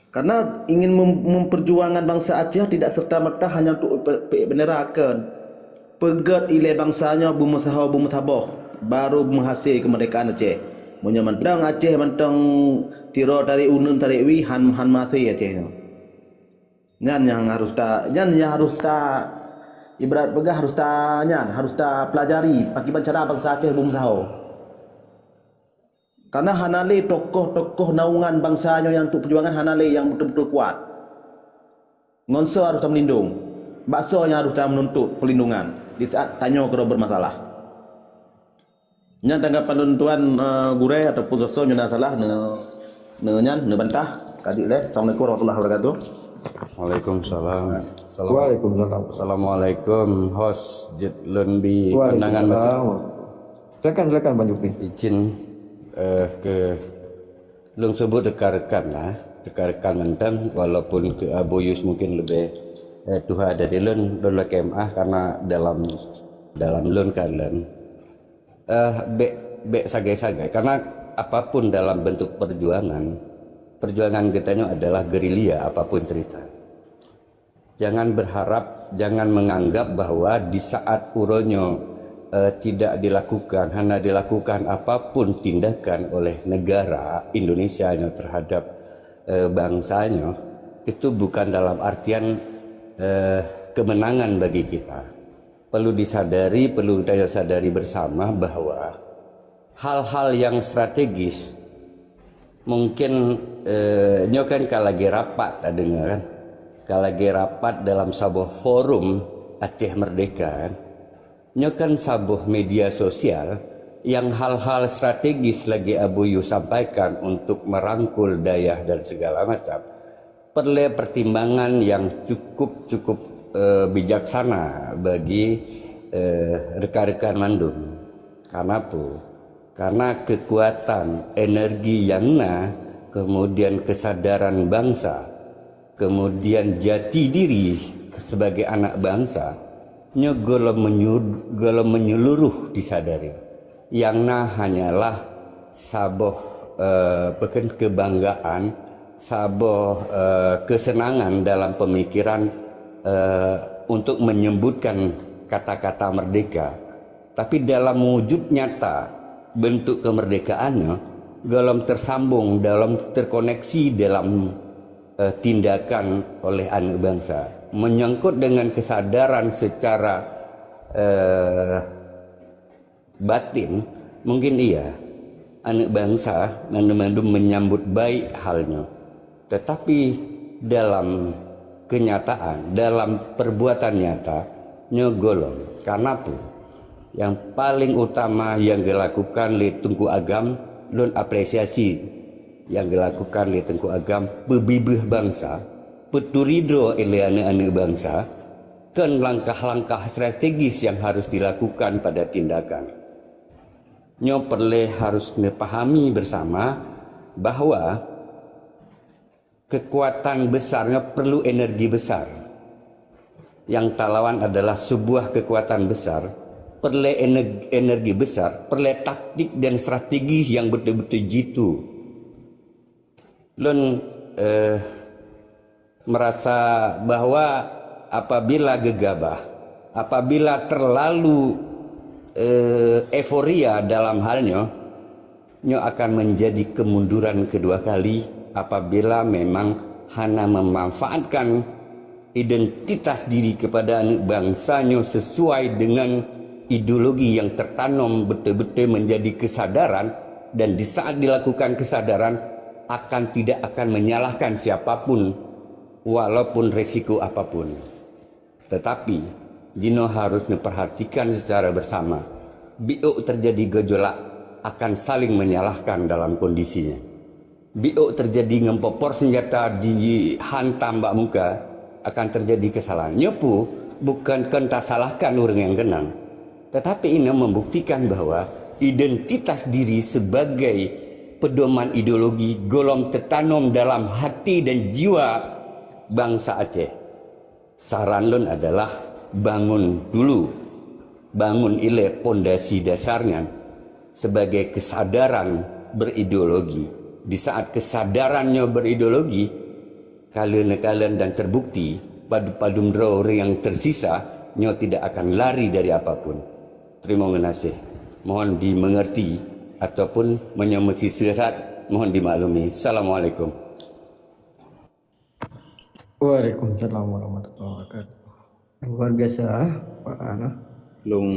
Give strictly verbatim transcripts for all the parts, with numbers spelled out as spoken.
Karena ingin mem-, memperjuangkan bangsa Aceh tidak serta-merta hanya untuk pe-, pe-, bendera, kon. Peugét ilée bangsa nyoe beumeusaho beumeusaboh, baru meuhase keumeurdekaan Aceh. Meunyoe mantong Aceh mantong tiroe tarék uneuen tarék wie, han, han meuhase Aceh nyoe. Nyan nyang harus ta, nyan nyang harus ta, ibarat peugah harus ta, nyan harus ta pelajari pakiban cara bangsa Aceh beumeusaho. Karena hana lé tokoh-tokoh naungan bangsa nyoe nyang untuk perjuangan hana lé nyang beutôi-beutôi kuat. Ngon soe harus tameulindong? Bak soe nyang harus tameununtut perlindungan di saat tanyoe keudroe bermasalah? Nyan tanggapan lôn tuan, eh, gurée ataupun soe-soe nyang na salah ne, ne nyan neubantah. Ka jeuet lé. Assalamualaikum warahmatullahi wabarakatuh. Waalaikumsalam. Waalaikumsalam. Assalamualaikum, host, jeuet lôn bi pandangan macam. Waalaikumsalam. Silakan, silakan, Bang Jufri. Izin, eh, ke lôn sebut rekan-rekan lah, rekan-rekan mantong, walaupun ke Abu Yus mungkin lebih, eh, tuha dari lôn, lôn lakée meu'ah karena dalam, dalam lôn kalon, eh, bék, bék sagai-sagai. Karena apapun dalam bentuk perjuangan, perjuangan geutanyoe adalah gerilya, apapun cerita. Jangan berharap, jangan menganggap bahwa di saat uroe nyoe, eh, tidak dilakukan, hana dilakukan apapun tindakan oleh negara Indonesia nyoe terhadap, eh, bangsa nyoe, itu bukan dalam artian, eh, kemenangan bagi kita. Perlu disadari, perlu kita sadari bersama bahwa hal-hal yang strategis, mungkin, eh, nyoe kan ka lagée rapat, tadeungoe kan? Ka lagée rapat dalam saboh forum Aceh Merdeka kan? Nyoe kan saboh media sosial yang hal-hal strategis lagée Abu Yu sampaikan untuk merangkul dayah dan segala macam. Perlée pertimbangan yang cukup-cukup, eh, bijaksana bagi, eh, rekan-rekan mandum. Karena apa? Karena kekuatan, energi yang na, kemudian kesadaran bangsa, kemudian jati diri sebagai anak bangsa, nyoe gohlom menyu-, gohlom menyeluruh disadari. Nyang na hanyalah saboh, eh, peukon kebanggaan, saboh, eh, kesenangan dalam pemikiran, eh, untuk menyebutkan kata-kata merdeka. Tapi dalam wujud nyata bentuk kemerdekaan nyoe gohlom tersambung, gohlom terkoneksi dalam, eh, tindakan oleh aneuk bangsa. Menyangkut dengan kesadaran secara, eh, batin, mungkin iya, aneuk bangsa mandum-mandum menyambut baik hal nyoe. Tetapi dalam kenyataan, dalam perbuatan nyata, nyoe gohlom. Karena apa? Yang paling utama yang dilakukan lé Teungku Agam, lôn apresiasi yang dilakukan lé Teungku Agam, peubibeuh bangsa, peuturi droe ilée aneuk-aneuk bangsa, kon langkah-langkah strategis yang harus dilakukan pada tindakan. Nyoe perlée harus neupahami bersama bahwa kekuatan besar nyoe perlu energi besar. Yang talawan adalah sebuah kekuatan besar, perlée ener-, energi besar, perlée taktik dan strategi yang betul-betul jitu. Lôn, eh, merasa bahwa apabila gegabah, apabila terlalu, eh, euforia dalam hal nyoe, nyoe akan menjadi kemunduran kedua kali apabila memang hana memanfaatkan identitas diri kepada aneuk bangsa nyoe sesuai dengan ideologi yang tertanam betul-betul menjadi kesadaran, dan di saat dilakukan kesadaran akan tidak akan menyalahkan siapapun walaupun resiko apapun. Tetapi, jinoe harus neuperhatikan secara bersama. Biôk terjadi gejolak akan saling menyalahkan dalam kondisi nyan. Biôk terjadi ngon popor senjata dihantam bak muka, akan terjadi kesalahan. Nyoe pu bukan kon tasalahkan ureuëng nyang keunong, tetapi inoe membuktikan bahwa identitas diri sebagai pedoman ideologi gohlom teutanom dalam hati dan jiwa bansa Aceh. Saran lôn adalah bangun dulu, bangun ilée pondasi dasar nyan sebagai kesadaran berideologi. Di saat kesadaran nyoe berideologi, Kalon-kalon dan terbukti, padum-padum droe ureuëng nyang tersisa nyoe tidak akan lari dari apapun. Terima kasih. Mohon dimengerti ataupun meunyoe meusisehat, mohon dimaklumi. Assalamualaikum. Waalaikumsalam warahmatullahi wabarakatuh. Luar biasa, ah, Pak Ana. Lôn,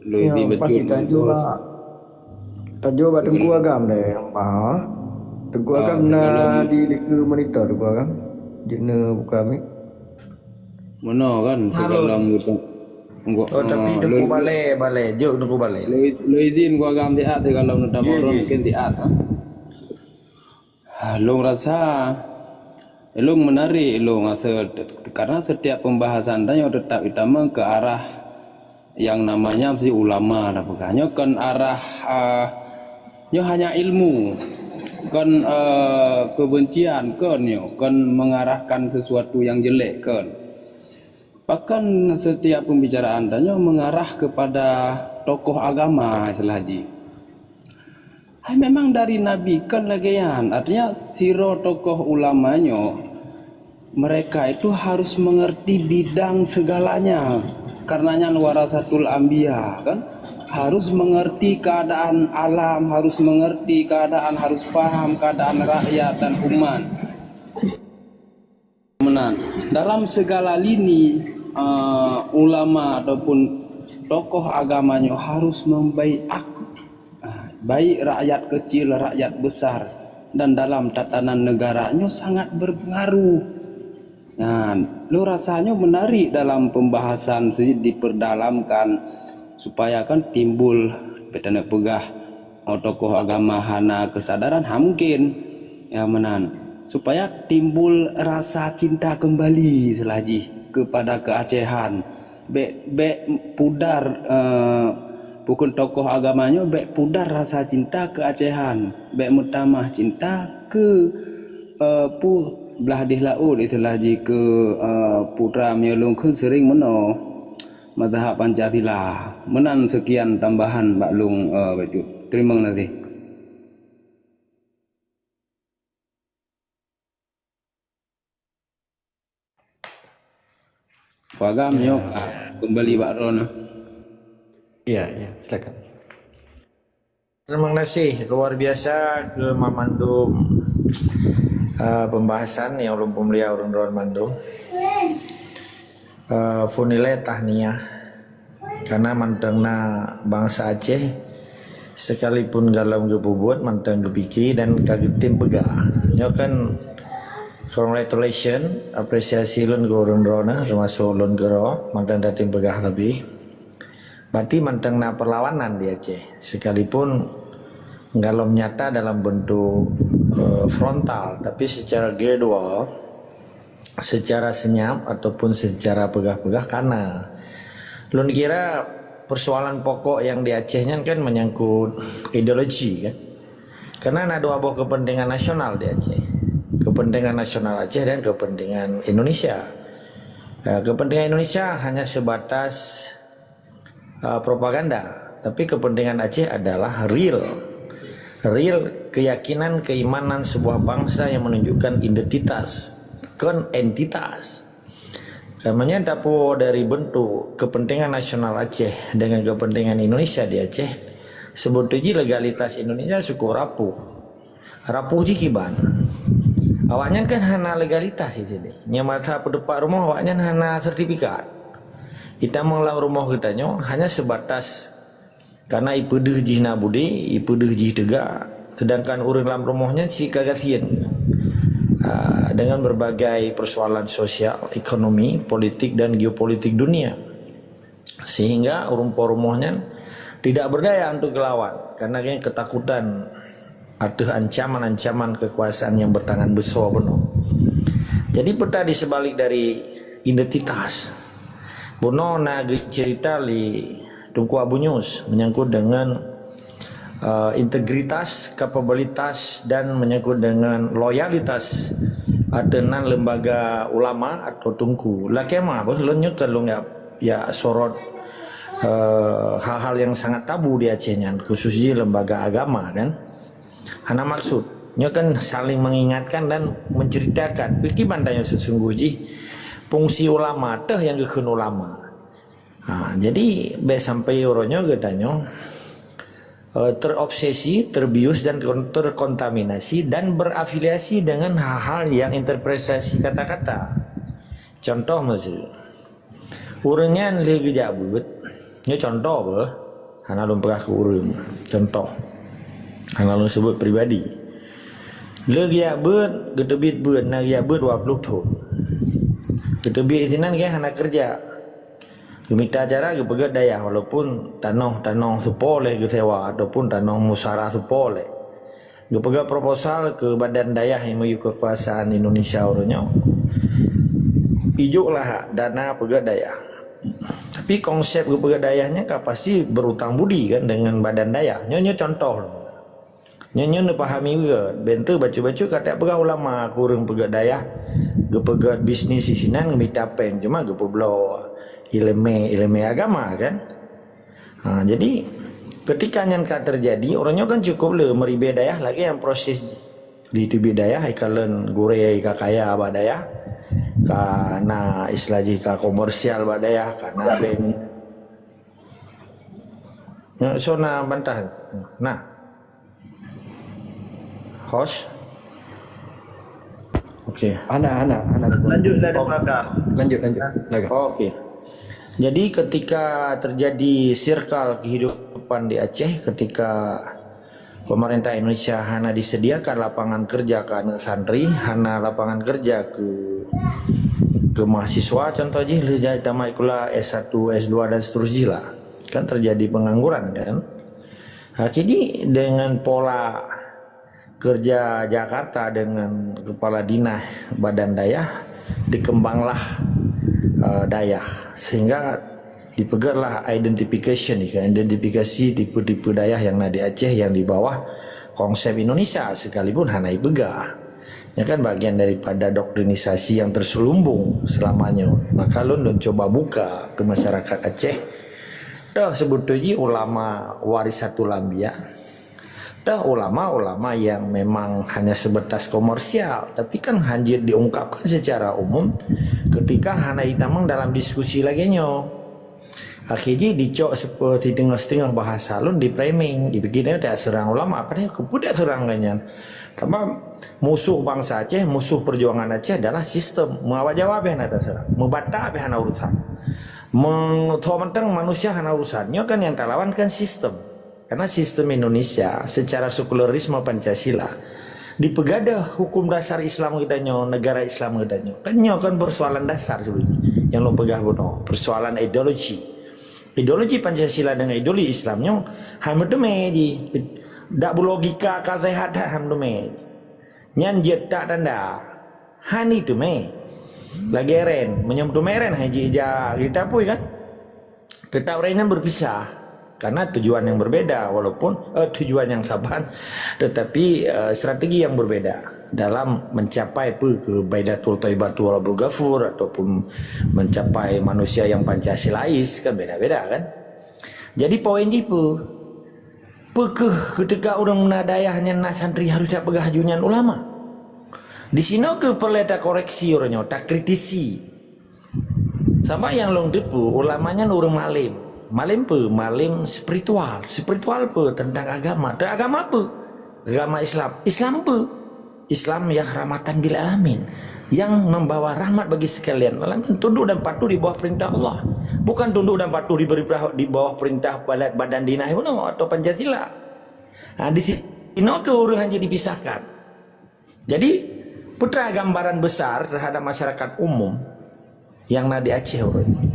lôn ya, pasti tajuk bak, tajuk bak Teungku Agam deh, yang bah. Teungku Agam na di dikeue monitor Teungku Agam. Jeuet neubuka mic. Meunoe kan, sigohlom geupeue. Oh, tapi Teungku balè, balè, jok Teungku balè. Lôn izin Teungku Agam siat, sigohlom neutamoe mungken siat. Lôn rasa, lôn meunari lôn rasa, karena setiap pembahasan tanyoe tetap itamong ke arah yang namanya si ulama dah peugah. Nyoe kon arah, ah, nyoe hanya ilmu, kon, eh, kebencian, kon nyoe, kon mengarahkan sesuatu yang jelek, kon. Bahkan setiap pembicaraan tanyoe mengarah kepada tokoh agama istilah jih. Hai memang dari Nabi kan lagèe nyan. Artinya sidroe tokoh ulama nyoe mereka itu harus mengerti bidang segalanya. Karena nyan warasatul anbiya kan. Harus mengerti keadaan alam, harus mengerti keadaan, harus paham keadaan rakyat dan umat. Meunan, dalam segala lini, uh, ulama ataupun tokoh agama nyoe harus membaiat, uh, baik rakyat kecil, rakyat besar, dan dalam tatanan negara nyoe sangat berpengaruh. Nah, lôn rasa nyoe menarik dalam pembahasan si diperdalamkan supaya kan timbul, peue taneuk peugah, oh, tokoh agama hana kesadaran, ha mungkin. Ya, meunan. Supaya timbul rasa cinta kembali seulajih kepada keacehan. Bèk, bèk pudar, eh, bukon tokoh agama nyoe, bèk pudar rasa cinta keacehan. Bèk meutamah cinta keu, eh, peue blah deh laôt istilah jih keu, eh, putra meunyoe lôn kheun seuring meunoe mazhab Pancasila. Meunan seukian tambahan bak lôn, eh, bacut. Teurimong gaséh. Wagam nyok, ah, kembali bak droeneuh. Ya, ya, silakan. Terima kasih luar biasa keu mamandum, eh, pembahasan nyang ulôn peumulia ureuëng droen mandum. Eh, phôn ilée tahniah. Karena mantong na bansa Aceh, sekalipun gohlom geupeubuet, mantong geupike dan ka geutem peugah. Nyoe kan congratulation, apresiasi lôn keu ureuëng droeneuh, teumasok lôn keudroe, mantong tatem peugah sabe. Berarti mantong na perlawanan di Aceh, sekalipun gohlom nyata dalam bentuk, eh, frontal, tapi secara gradual, secara senyap ataupun secara peugah-peugah ka na. Lôn kira persoalan pokok nyang di Aceh nyan kan menyangkut ideologi kan. Karena na dua boh kepentingan nasional di Aceh. Kepentingan nasional Aceh dan kepentingan Indonesia. Eh, kepentingan Indonesia hanya sebatas, eh, propaganda, tapi kepentingan Aceh adalah real. Real keyakinan, keimanan sebuah bangsa yang menunjukkan identitas, kon entitas. Namanya dapur dari bentuk kepentingan nasional Aceh dengan kepentingan Indonesia di Aceh, sebetulnya legalitas Indonesia cukup rapuh. Rapuh jih kiban. Awaknyan kan hana legalitas di sini. Nyang masa peudeupat rumoh awaknyan hana sertifikat. Itamong lam rumoh geutanyoe hanya sebatas karena ipeudeuh jih na bude, ipeudeuh jih teuga, sedangkan ureuëng lam rumoh nyan si ka gasien, ah, dengan berbagai persoalan sosial, ekonomi, politik dan geopolitik dunia. Sehingga ureuëng po rumoh nyan tidak berdaya untuk geutawan karena geuhnyan ketakutan ateueh ancaman-ancaman kekuasaan yang bertangan besar bunoe. Jadi peta di sebalik dari identitas. Bunoe na geucerita lé Teungku Abu Nyus menyangkut dengan, eh, integritas, kapabilitas dan menyangkut dengan loyalitas ateueh nan lembaga ulama atau teungku. Lakée ma beuh lôn nyoe ka lôn ya ya sorot, eh, hal-hal yang sangat tabu di Aceh nyan, khusus jih lembaga agama kan. Hana maksud. Nyoe kan saling mengingatkan dan menceritakan. Piki bantai nyoe sesungguh jih fungsi ulama teuh nyang geukheun ulama. Ha, jadi bèk sampai uroe nyoe geutanyoe, eh, terobsesi, terbius dan kon-, terkontaminasi dan berafiliasi dengan hal-hal yang interpretasi kata-kata. Contoh miseue, ureueng nyan lheueh geujak beuet, nyoe contoh beuh, hana lôn peugah keu ureueng, contoh. Hana lôn sebut pribadi. Lheueh geujak beuet, geuteubiet beuet, na geujak beuet dua ploh thon. Geuteubiet sinan geuh hana keureuja. Geumita cara geupeugöt dayah, walaupun tanoh-tanoh seupôt lé geusewa ataupun tanoh musara seupôt lé. Geupeugöt proposal keu badan dayah nyang meuyue keukuasaan Indonesia uroe nyoe. Ijok lah dana peugöt dayah. Tapi konsep geupeugöt dayah nyan ka pasti berutang budi kan dengan badan dayah. Nyoe, nyoe contoh. Nyoe, nyoe neupahami beugöt. Bèk teuh bacut-bacut ka tapeugah ulama keu ureueng peugöt dayah, geupeugöt bisnis di sinan geumita péng, cuma geupeubloe ileumèe-ileumèe agama kan. Ha, jadi ketika nyan ka teujadi, uroe nyoe kan cukup le meuribèe dayah lagèe nyang proses di teubiet dayah, ikalon gurèe ka kaya bak dayah, ka na istilah jih ka komersial bak dayah, ka na bank. Nyoe soe na bantah? Nah. Host? Oke. Hana, hana, hana. Lanjut dari belakang. Lanjut, lanjut. Belakang. Oke. Jadi ketika terjadi sirkel kehidupan di Aceh, ketika pemerintah Indonesia hana disediakan lapangan kerja keu aneuk santri, hana lapangan kerja keu, keu mahasiswa, contoh jih lheueh jai tamat sikula S satu, S dua dan seterusnya lah. Kan terjadi pengangguran kan. Akhirnya dengan pola kerja Jakarta dengan kepala dinas badan dayah, dikembanglah, eh, dayah, sehingga dipeugötlah identification, identifikasi tipe-tipe dayah yang na di Aceh yang di bawah konsep Indonesia, sekalipun hana ipeugah. Nyan kan bagian daripada doktrinisasi yang terselubung selama nyoe. Maka lôn, lôn cuba buka keu masyarakat Aceh, toh seubeutoe jih ulama warisatul anbiya, toh ulama-ulama yang memang hanya sebatas komersial, tapi kan hana jeuet diungkapkan secara umum ketika hana jitamong dalam diskusi lagèe nyoe. Akhé jih dicok seupôt siteungoh-siteungoh bahasa lôn di-framing, dipike nyoe taseurang ulama, padahai keupeue taseurang gobnyan? Sabab musoh bansa Aceh, musoh perjuangan Aceh adalah sistem. Meuawak Jawa beh hana taseurang, meubata beh hana urusan. Meutho mantong manusia hana urusan. Nyoe kan nyang talawan kan sistem. Karena sistem Indonesia secara sekularisme Pancasila dipeugadôh hukum dasar Islam geutanyoe, negara Islam geutanyoe. Kan nyoe kan persoalan dasar sebenarnya nyang lôn peugah bunoe, persoalan ideologi. Ideologi Pancasila dengan ideologi Islam nyoe han meuteumé jih. Dak beulogika akal sehat that han meuteumé. Nyan jeuet that tanda. Hani teumé. Lagèe ren, meunyoe meuteumé ren han jeuet ija geutapui kan? Tetap ren nyan berpisah karena tujuan yang berbeda, walaupun, eh, tujuan yang saban, tetapi, eh, strategi yang berbeda dalam mencapai peue keu Baidatul Thaibatul Abdul Ghafur ataupun mencapai manusia yang Pancasilais kan beda-beda kan. Jadi poin jih peue? Peue keuh ketika ureueng meunan dayah nyan na santri harus tapeugah jih nyan ulama? Disinoe keuh peureulèe takoreksi uroe nyoe, takritisi. Sabab nyang lôn teupeue ulama nyan ureueng malem. Malem peue? Malem spiritual. Spiritual peue? Tentang agama. Teuh agama peue? Agama Islam. Islam peue? Islam yang rahmatan bil alamin, yang membawa rahmat bagi sekalian alamin, tunduk dan patuh di bawah perintah Allah. Bukan tunduk dan patuh di bawah, di bawah perintah badan, badan dinas bunoe atau Pancasila. Nah, di sinoe keuh ureueng hana dipisahkan. Jadi, peue teuma gambaran besar terhadap masyarakat umum nyang na di Aceh uroe nyoe.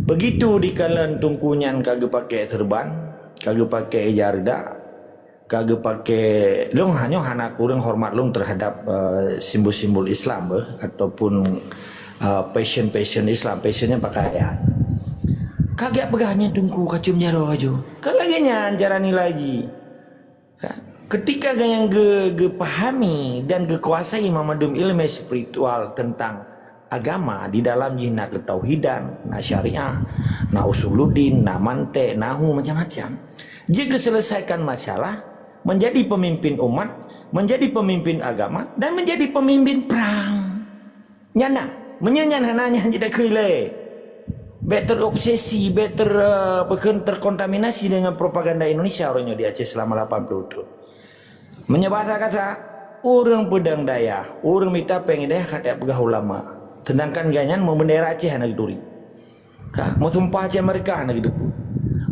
Begitu dikalon teungku nyan ka geupakè seureuban, ka geupakè ija reuda, ka geupakè, lôn hanyoe hana kureueng hormat lôn terhadap, eh, simbol-simbol Islam beuh, ataupun, eh, fashion-fashion Islam, fashion nyan pakaian. Ka geupeugah nyan teungku kacum jaroe aju. Ka lagèe nyan cara nilai jih. Kan? Ketika nyang geu-, geupahami dan geukuasai mandum ileumèe spiritual tentang agama, di dalam jih na keutauhidan, na syariah, na usuluddin, na mantek, nahwu, macam-macam. Jeuet geuselesaikan masalah, menjadi pemimpin umat, menjadi pemimpin agama dan menjadi pemimpin perang. Nyan na, meunyoe nyan hana nyan jidakui lé. Bèk terobsesi, bèk ter, eh, bukon terkontaminasi dengan propaganda Indonesia uroe nyoe di Aceh selama lapan puluh tahun. Meunyoe bahasa kasa, ureuëng peudong dayah, ureuëng mita péng dayah ka tapeugah ulama. Sedangkan gobnyan meubendera Aceh hana geuturi. Ka, meusumpah Aceh Merdeka hana geudeupeue.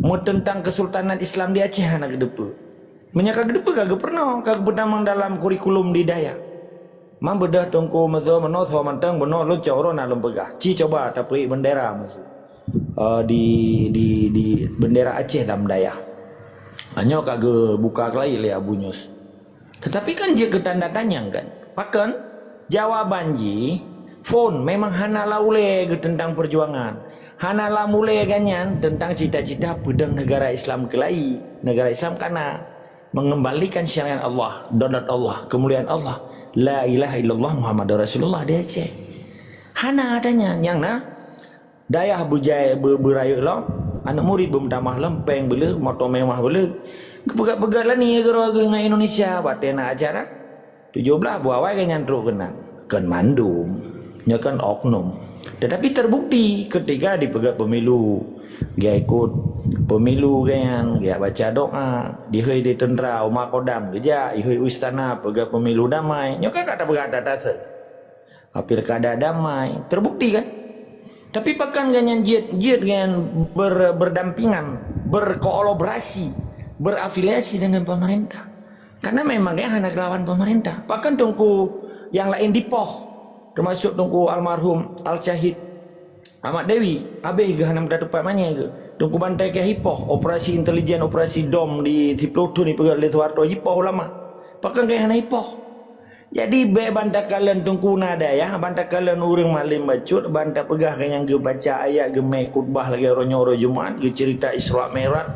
Meuteuntang Kesultanan Islam di Aceh hana geudeupeue. Meunyoe ka geudeupeue ka geupeurunoe, ka geupeutamong dalam kurikulum di dayah. Man beudôh Teungku meusoe meunoe soe mantong bunoe lôn cok droeneuh lôn peugah. Ci cuba tapeuék bendera meusu. Eh, di, di, di bendera Aceh dalam dayah. Nyoe ka geubuka keulayi lé Abu Nyus. Tetapi kan jeuet keu tanda tanyong kan? Pakon? Jawaban jih, phon memang hana lam ulée geuh teuntang peujuangan. Hana lam ulée gobnyan teuntang cita-cita peudong negara Islam keulayi, negara Islam kana, mengembalikan syariat Allah, daulat Allah, kemuliaan Allah, la ilaha illallah Muhammadur Rasulullah di Aceh. Hana adanya nyang na dayah beujai be-, beurayeuk lom, aneuk murit beumeutamah lom, péng beuleueh, moto mewah beuleueh. Geupeugah-peugah lani keudroe geuh ngon Indonesia, watée na acara. Tujoh blaih buah awai gobnyan trok keunan. Kon mandum. Nyoe kon oknum. Tetapi terbukti ketika dipeugah pemilu. Geuikot pemilu gobnyan, geubaca doa, dihôi di tentara, Uma Kodam geujak, ihôi u istana, peugah pemilu damai. Nyoe kan ka tapeugah that-that. Ah, pilkada damai, terbukti kan? Tapi pakon gobnyan jeuet, jeuet gobnyan ber-, berdampingan, berkolaborasi, berafiliasi dengan pemerintah. Karena memang gobnyan hana gelawan pemerintah. Pakon Teungku nyang laén dipoh, termasuk Teungku almarhum Al-Syahid Ahmad Dewi, habéh geuh hana meudat teumpat manyé geuh. Teungku Bantai ka jipoh, operasi intelijen, operasi dom di siplôh thon dipeugah lé Soeharto jipoh ulama. Pakon gobnyan hana jipoh? Jadi, bék ban takalon Teungku na dayah, ban takalon ureuëng malém bacut, ban tapeugah keu nyang geubaca ayat, geumé khutbah lagée uroe nyoe uroe Jumat, geuceurita Isra Mi'raj.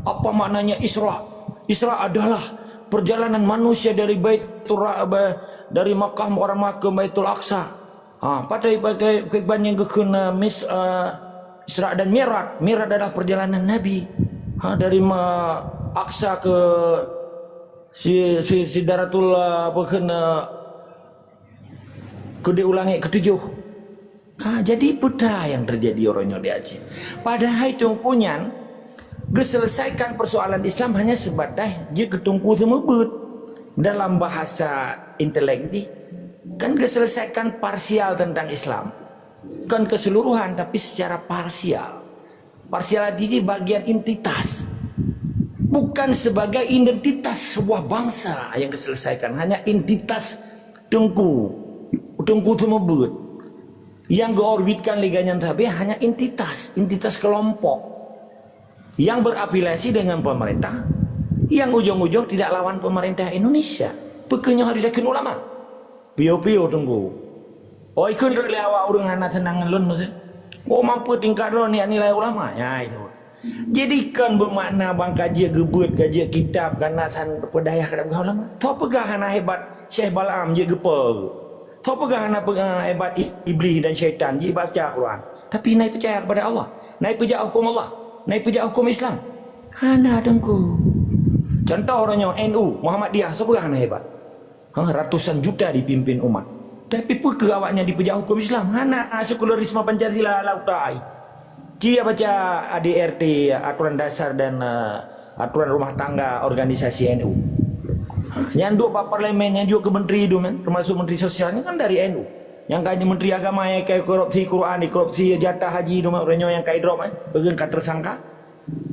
Apa maknanya Isra? Isra adalah perjalanan manusia dari Baitul Ra-, ba-, dari Makkah Mukarramah ke Baitul Aqsa. Ha, pakai, pakai, pakai ban nyang geukheun, eh, mis-, eh, Isra dan Mi'raj. Mi'raj adalah perjalanan Nabi. Ha, dari ma-, Aqsa ke si, si, Sidratul, eh, apa kheun, eh, keudéh u langét ketujoh. Ha, jadi peue nyang teujadi uroe nyoe di Aceh. Padahai Teungku nyan geuselesaikan persoalan Islam hanya sebatas jeuet keu Teungku seumeubeuet. Dalam bahasa intelek jih, kan geuselesaikan parsial tentang Islam. Kon keseluruhan, tapi secara parsial. Parsial arti jih bagian entitas. Bukan sebagai identitas sebuah bangsa yang geuselesaikan, hanya entitas Teungku, Teungku seumeubeuet. Yang geuorbitkan lé gobnyan sabe hanya entitas, entitas kelompok yang berafiliasi dengan pemerintah, yang ujung-ujung tidak lawan pemerintah Indonesia. Peue keuh nyoe harus takheun ulama. Piôh-piôh Teungku. Oi, kheun rot lé awak ureuëng hana seunang ngon lôn maksud. Oh, mampu tingkat droe nilai ulama. Ya, itu. Jadi, kon beumakna ban ka jeuet geubeuet, ka jeuet kitab, ka na san peudayah ka tapeugah ulama. Soe peugah hana hebat Syekh Balaam jeuet geupeue? Soe peugah hana peugah hebat i-, Iblih dan syaitan jeuet baca Quran? Tapi na peurcaya kepada Allah, na peujak huköm Allah, na peujak huköm Islam. Hana Teungku. Contoh uroe nyoe N U, Muhammadiyah, soe peugah hana hebat? Ha, ratusan juta dipimpin umat. Tapi peue keuh awaknyan dipeujak huköm Islam? Hana sekularisme Pancasila lam utak ai. Ci baca A D R T, aturan dasar dan, eh, aturan rumah tangga organisasi N U. Ha, nyang duek bak parlemen, nyang duek keu menteri tu kan, termasuk menteri sosial ni kan dari N U. Nyang ka menteri agama nyang ka korupsi Quran, dikorupsi jatah haji tu kan, uroe nyoe nyang ka idrop kan, beugeun ka tersangka.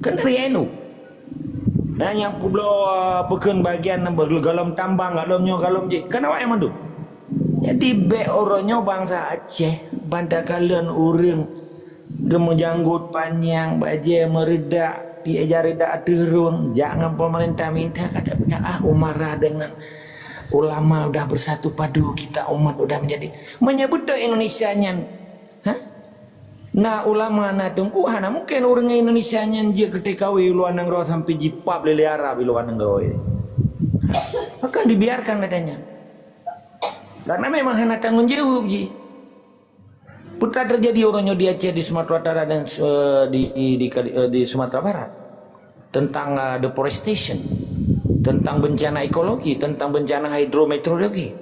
Kan dari N U. Nah, nyang peubloe, ah, peukheun bagian golom tambang, golom nyoe, golom jih. Kan awak nyang mandum. Jadi, bék uroe nyoe bansa Aceh, ban takalon ureuëng geumeujanggot panyang, bajée meureudak, di ija reudak ateueh rueng, jak ngon peumeurintah minta ka tapeugah, ah, umara deungon ulama udah bersatu padu, kita umat udah menjadi. Meunyoe beutôi Indonesia nyan, ha? Na ulama, na teungku, hana mungken ureuëng Indonesia nyan jeuet keu T K W luwa nanggroe sampai jipap lé, lé Arab luwa nanggroe. Akan dibiarkan katanya. Karena memang hana tanggung jaweueb jih. Peue teujadi uroe nyoe di Aceh, di Sumatera Utara dan, eh, di, di, di, eh, di Sumatera Barat. Tentang, eh, deforestation. tentang bencana ekologi, tentang bencana hidrometeorologi.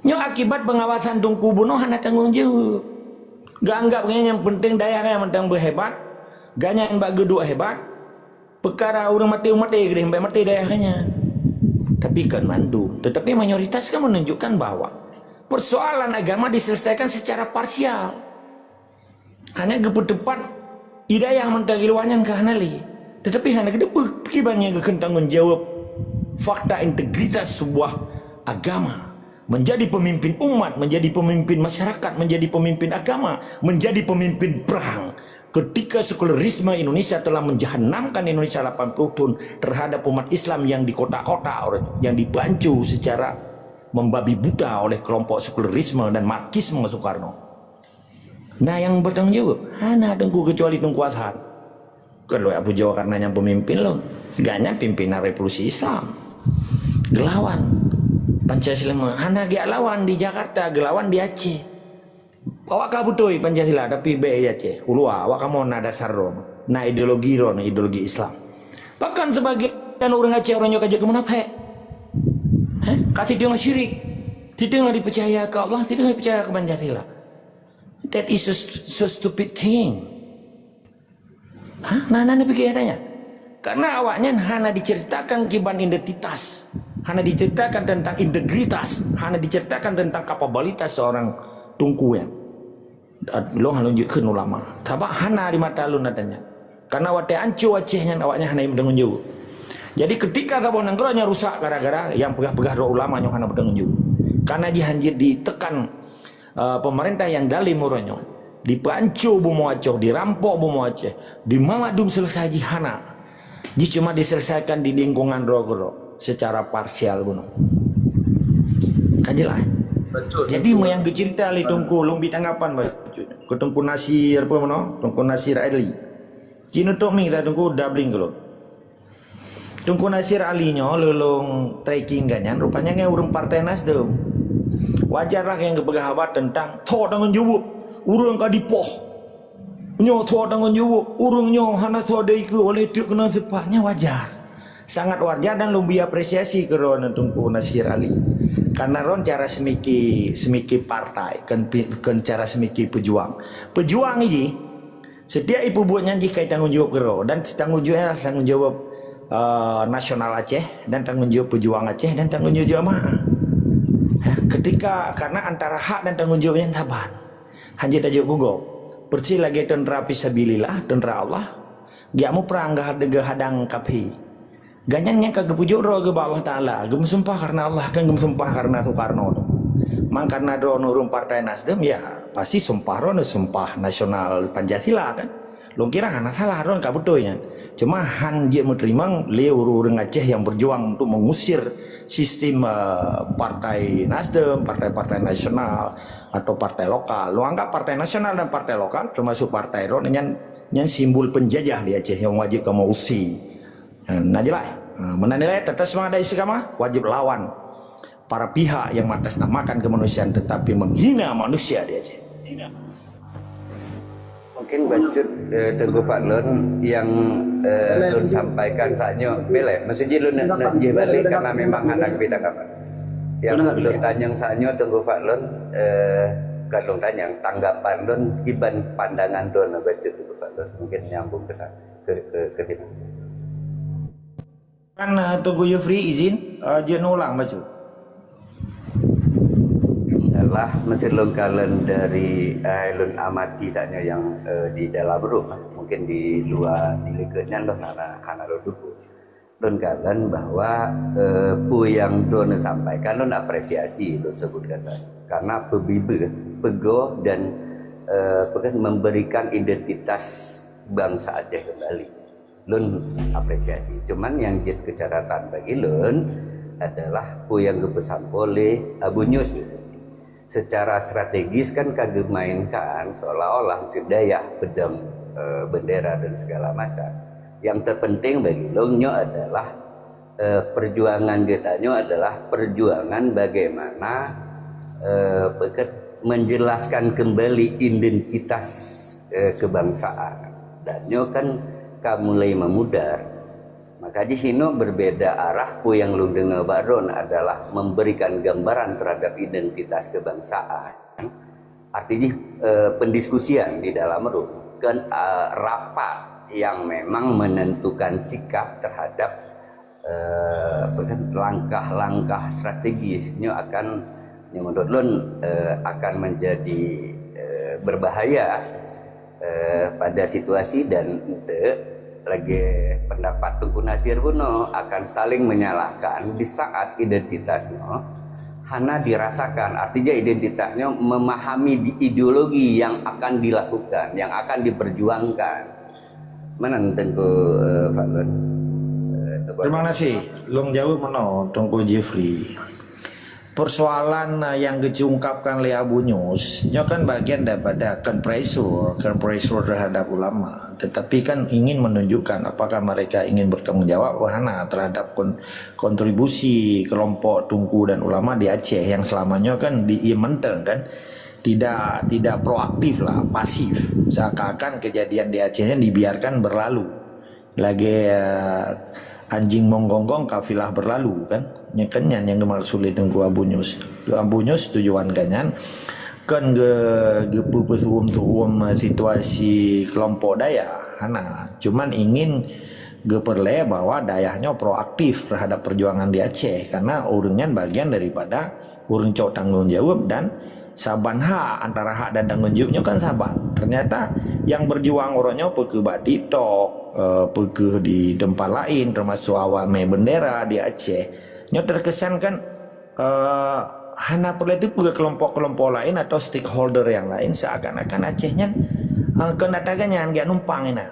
Nyoe akibat pengawasan Teungku bunoe hana tanggong jaweueb. Geuanggap geuh nyang penting dayah nyan mantong beuhebat, gobnyan bak geuduek hebat, peukara ureuëng maté, maté keudeh, sampai maté dayah nyan. Tapi kon mandum, tetapi mayoritas kan menunjukkan bahwa persoalan agama diselesaikan secara parsial. Hana geupeuteupat hidayah mantong di luwa nyan ka hana lé. Tetapi hana geuteupeue kiban nyang geukheun tanggong jaweueb fakta integritas sebuah agama. Menjadi pemimpin umat, menjadi pemimpin masyarakat, menjadi pemimpin agama, menjadi pemimpin perang. Ketika sekularisme Indonesia telah menjahanamkan Indonesia delapan puluh tahun terhadap umat Islam yang dikotak-kotak oleh, yang dibancu secara membabi buta oleh kelompok sekularisme dan Marxisme Soekarno. Nah, yang bertanggung jawab hana Teungku kecuali Teungku Azhar. Keuluar Abu Jawa karena nyang pemimpin lôn. Gobnyan pimpinan revolusi Islam. Gelawan Pancasila, hana geulawan di Jakarta, gelawan di Aceh. Awak ka beutôi Pancasila, tapi bèk di Aceh. Ulua, awak kamoe na dasar droe, na ideologi droe, na ideologi Islam. Bahkan sebagian ureuëng Aceh, ureuëng nyoe ka jeuet keu munafék. Heh? Ka tideung syirik. Tideung dipeucaya keu Allah, tideung dipeucaya keu Pancasila. That is so, so stupid thing. Hah? Nah, nah, nah, pikir adanya. Karena awaknyan hana diceritakan kiban identitas, hana diceritakan tentang integritas, hana diceritakan tentang kapabilitas seorang Teungku nyan. Lôn hana lôn jeuet kheun ulama. Sabab hana di mata lôn adanya. Karena watée anco Aceh nyan awaknyan hana meutanggong jaweueb. Jadi ketika saboh nanggroe nyan rusak gara-gara nyang peugah-peugah droe ulama nyoe hana meutanggong jaweueb. Karena jih hanjeuet ditekan uh, pemerintah nyang zalim uroe nyoe, dipeuanco bumoe Aceh, dirampok bumoe Aceh, di mandum selesai jih hana. Jih cuma diselesaikan di lingkungan droe keudroe secara parsial bunoe. Kan jelas? Betul. Jadi, meunyo geucerita lé Teungku, lôn bi tanggapan bacut. Keu Teungku Nasir apa meunoe? Teungku Nasir Ali. Cit neutok mi kata Teungku, dabbling keu lôn. Teungku Nasir Ali nyoe lôn tracking gobnyan, rupanya ngon ureuëng Partai Nasdem. Wajar lah nyang geupeugah haba teuntang tho tanggong jaweueb ureuëng ka dipoh. Nyoe tho tanggong jaweueb ureuëng nyoe hana tho dikeue oleh teuk keunan seupah. Nyan wajar. Sangat wajar dan lôn bri apresiasi keu droeneuh Teungku Nasir Ali. Karena droen cara seumiki, seumiki partai, kon pi-, kon cara seumiki peujuang. Peujuang jih, setiap ipeubuet nyan jih ka tanggong jaweueb keudroe dan tanggong jaweueb nyan tanggong jaweueb, eh, nasional Aceh dan tanggong jaweueb peujuang Aceh dan tanggong jaweueb jamaah. Hah, ketika, karena antara hak dan tanggong jaweueb nyan saban. Hanjeuet tajok gugop. Persis lagée teuntra fisabilillah, teuntra Allah, geujak muprang geuhad-, geuhadang kaphé. Gobnyan nyan ka geupeujok droe geuba Allah Taala, geumeusumpah karena Allah, kon geumeusumpah karena Soekarno tu. Man karena droeneuh ureuëng Partai Nasdem, ya, pasti sumpah droeneuh sumpah nasional Pancasila kan. Lôn kira hana salah, droeneuh ka beutôi nyan. Cuma han jeuet meuteurimong lé ureuëng-ureuëng Aceh nyang berjuang untuk mengusir sistem, eh, Partai Nasdem, partai-partai nasional atau partai lokal. Lôn anggap partai nasional dan partai lokal termasuk partai droeneuh nyan, nyan simbol penjajah di Aceh nyang wajéb kamoe usi. Ha, na jeulaih. Ha, meunan nilai tata semangat dan istiqamah wajib lawan para pihak yang mengatasnamakan kemanusiaan tetapi menghina manusia di Aceh. Mungkin bacut, eh, Teungku Fadlon yang, eh, lôn sampaikan saat nyoe, boleh. Mesti jih lôn nak, nak jih balik karena memang hana keubiet tanggapan. Yang lôn tanyong saat nyoe Teungku Fadlon, eh, bukan lôn tanyong, tanggapan lôn, kiban pandangan lôn bacut Teungku Fadlon. Mungkin nyambung ke sana. Ke, ke, ke sini. Kan, eh, Teungku Yufri izin, eh, jeuet neulang bacut. Adalah meusidroe kalon dari, eh, lôn amati saat nyoe nyang, eh, di dalam room, mungkin di luwa di likot nyan lôn hana, hana lôn duku. Lôn kalon bahwa, eh, peue nyang droeneuh sampaikan lôn apresiasi lôn sebut kata. Karena peubibeuh, peugoh dan, eh, peue kan memberikan identitas bangsa Aceh kembali. Lôn apresiasi. Cuman nyang jeuet keucatatan bagi lôn adalah peue nyang geupeusampoe lé Abu Nyus misalnya. Secara strategis kan ka geumainkan seolah-olah Mesir Dayah peudong, eh, bendera dan segala macam. Yang terpenting bagi lôn nyoe adalah, eh, perjuangan geutanyoe adalah perjuangan bagaimana, eh, peukat-, menjelaskan kembali identitas, eh, kebangsaan. Dan nyoe kan ka mulai memudar. Maka jih inoe berbeda arah, peue nyang lôn deungoe bak droen adalah memberikan gambaran terhadap identitas kebangsaan. Arti jih, eh, pendiskusian di dalam room, kan, eh, rapat yang memang menentukan sikap terhadap, eh, apa kan, langkah-langkah strategis nyoe akan, nyoe menurut lôn, eh, akan menjadi, eh, berbahaya, eh, pada situasi dan untuk lagi pendapat Teungku Nasir bunoe akan saling menyalahkan di saat identitas nyoe hana dirasakan. Artinya identitas nyoe memahami di ideologi yang akan dilakukan, yang akan diperjuangkan. Mana Teungku, eh, Fadlun? Eh, Teungku Terima kasih. Long jawab mana Teungku Jeffrey. Persoalan yang diungkapkan oleh Abu Nyus, nyoe kan bagian daripada kan pressure, kan pressure terhadap ulama. Tetapi kan ingin menunjukkan apakah mereka ingin bertanggung jawab atau hana terhadap kon- kontribusi kelompok Teungku dan ulama di Aceh yang selamanya kan di menteng kan tidak tidak proaktif lah, pasif. Seakan-akan kejadian di Aceh ini dibiarkan berlalu. Lagi uh, anjing menggonggong kafilah berlalu kan. Nyekan nyan yang dimaksud oleh Teungku Abu Nyus. Abu Nyus tujuan kan nyan kan ge gepeupeusuum-suum situasi kelompok daya. Hana, cuman ingin geperle bahwa dayah nyoe proaktif terhadap perjuangan di Aceh karena ureuëng nyan bagian daripada ureuëng cok tanggung jawab dan saban hak antara hak dan tanggung jawab nyoe kan saban. Ternyata yang berjuang orang nyoe peukeuh bak TikTok, uh, peukeuh di tempat lain termasuk awak meh bendera di Aceh. Nyoe terkesan kan uh, hana perlu itu kelompok-kelompok lain atau stakeholder yang lain seakan-akan Aceh nyan uh, kena taga nyan dia numpang ina.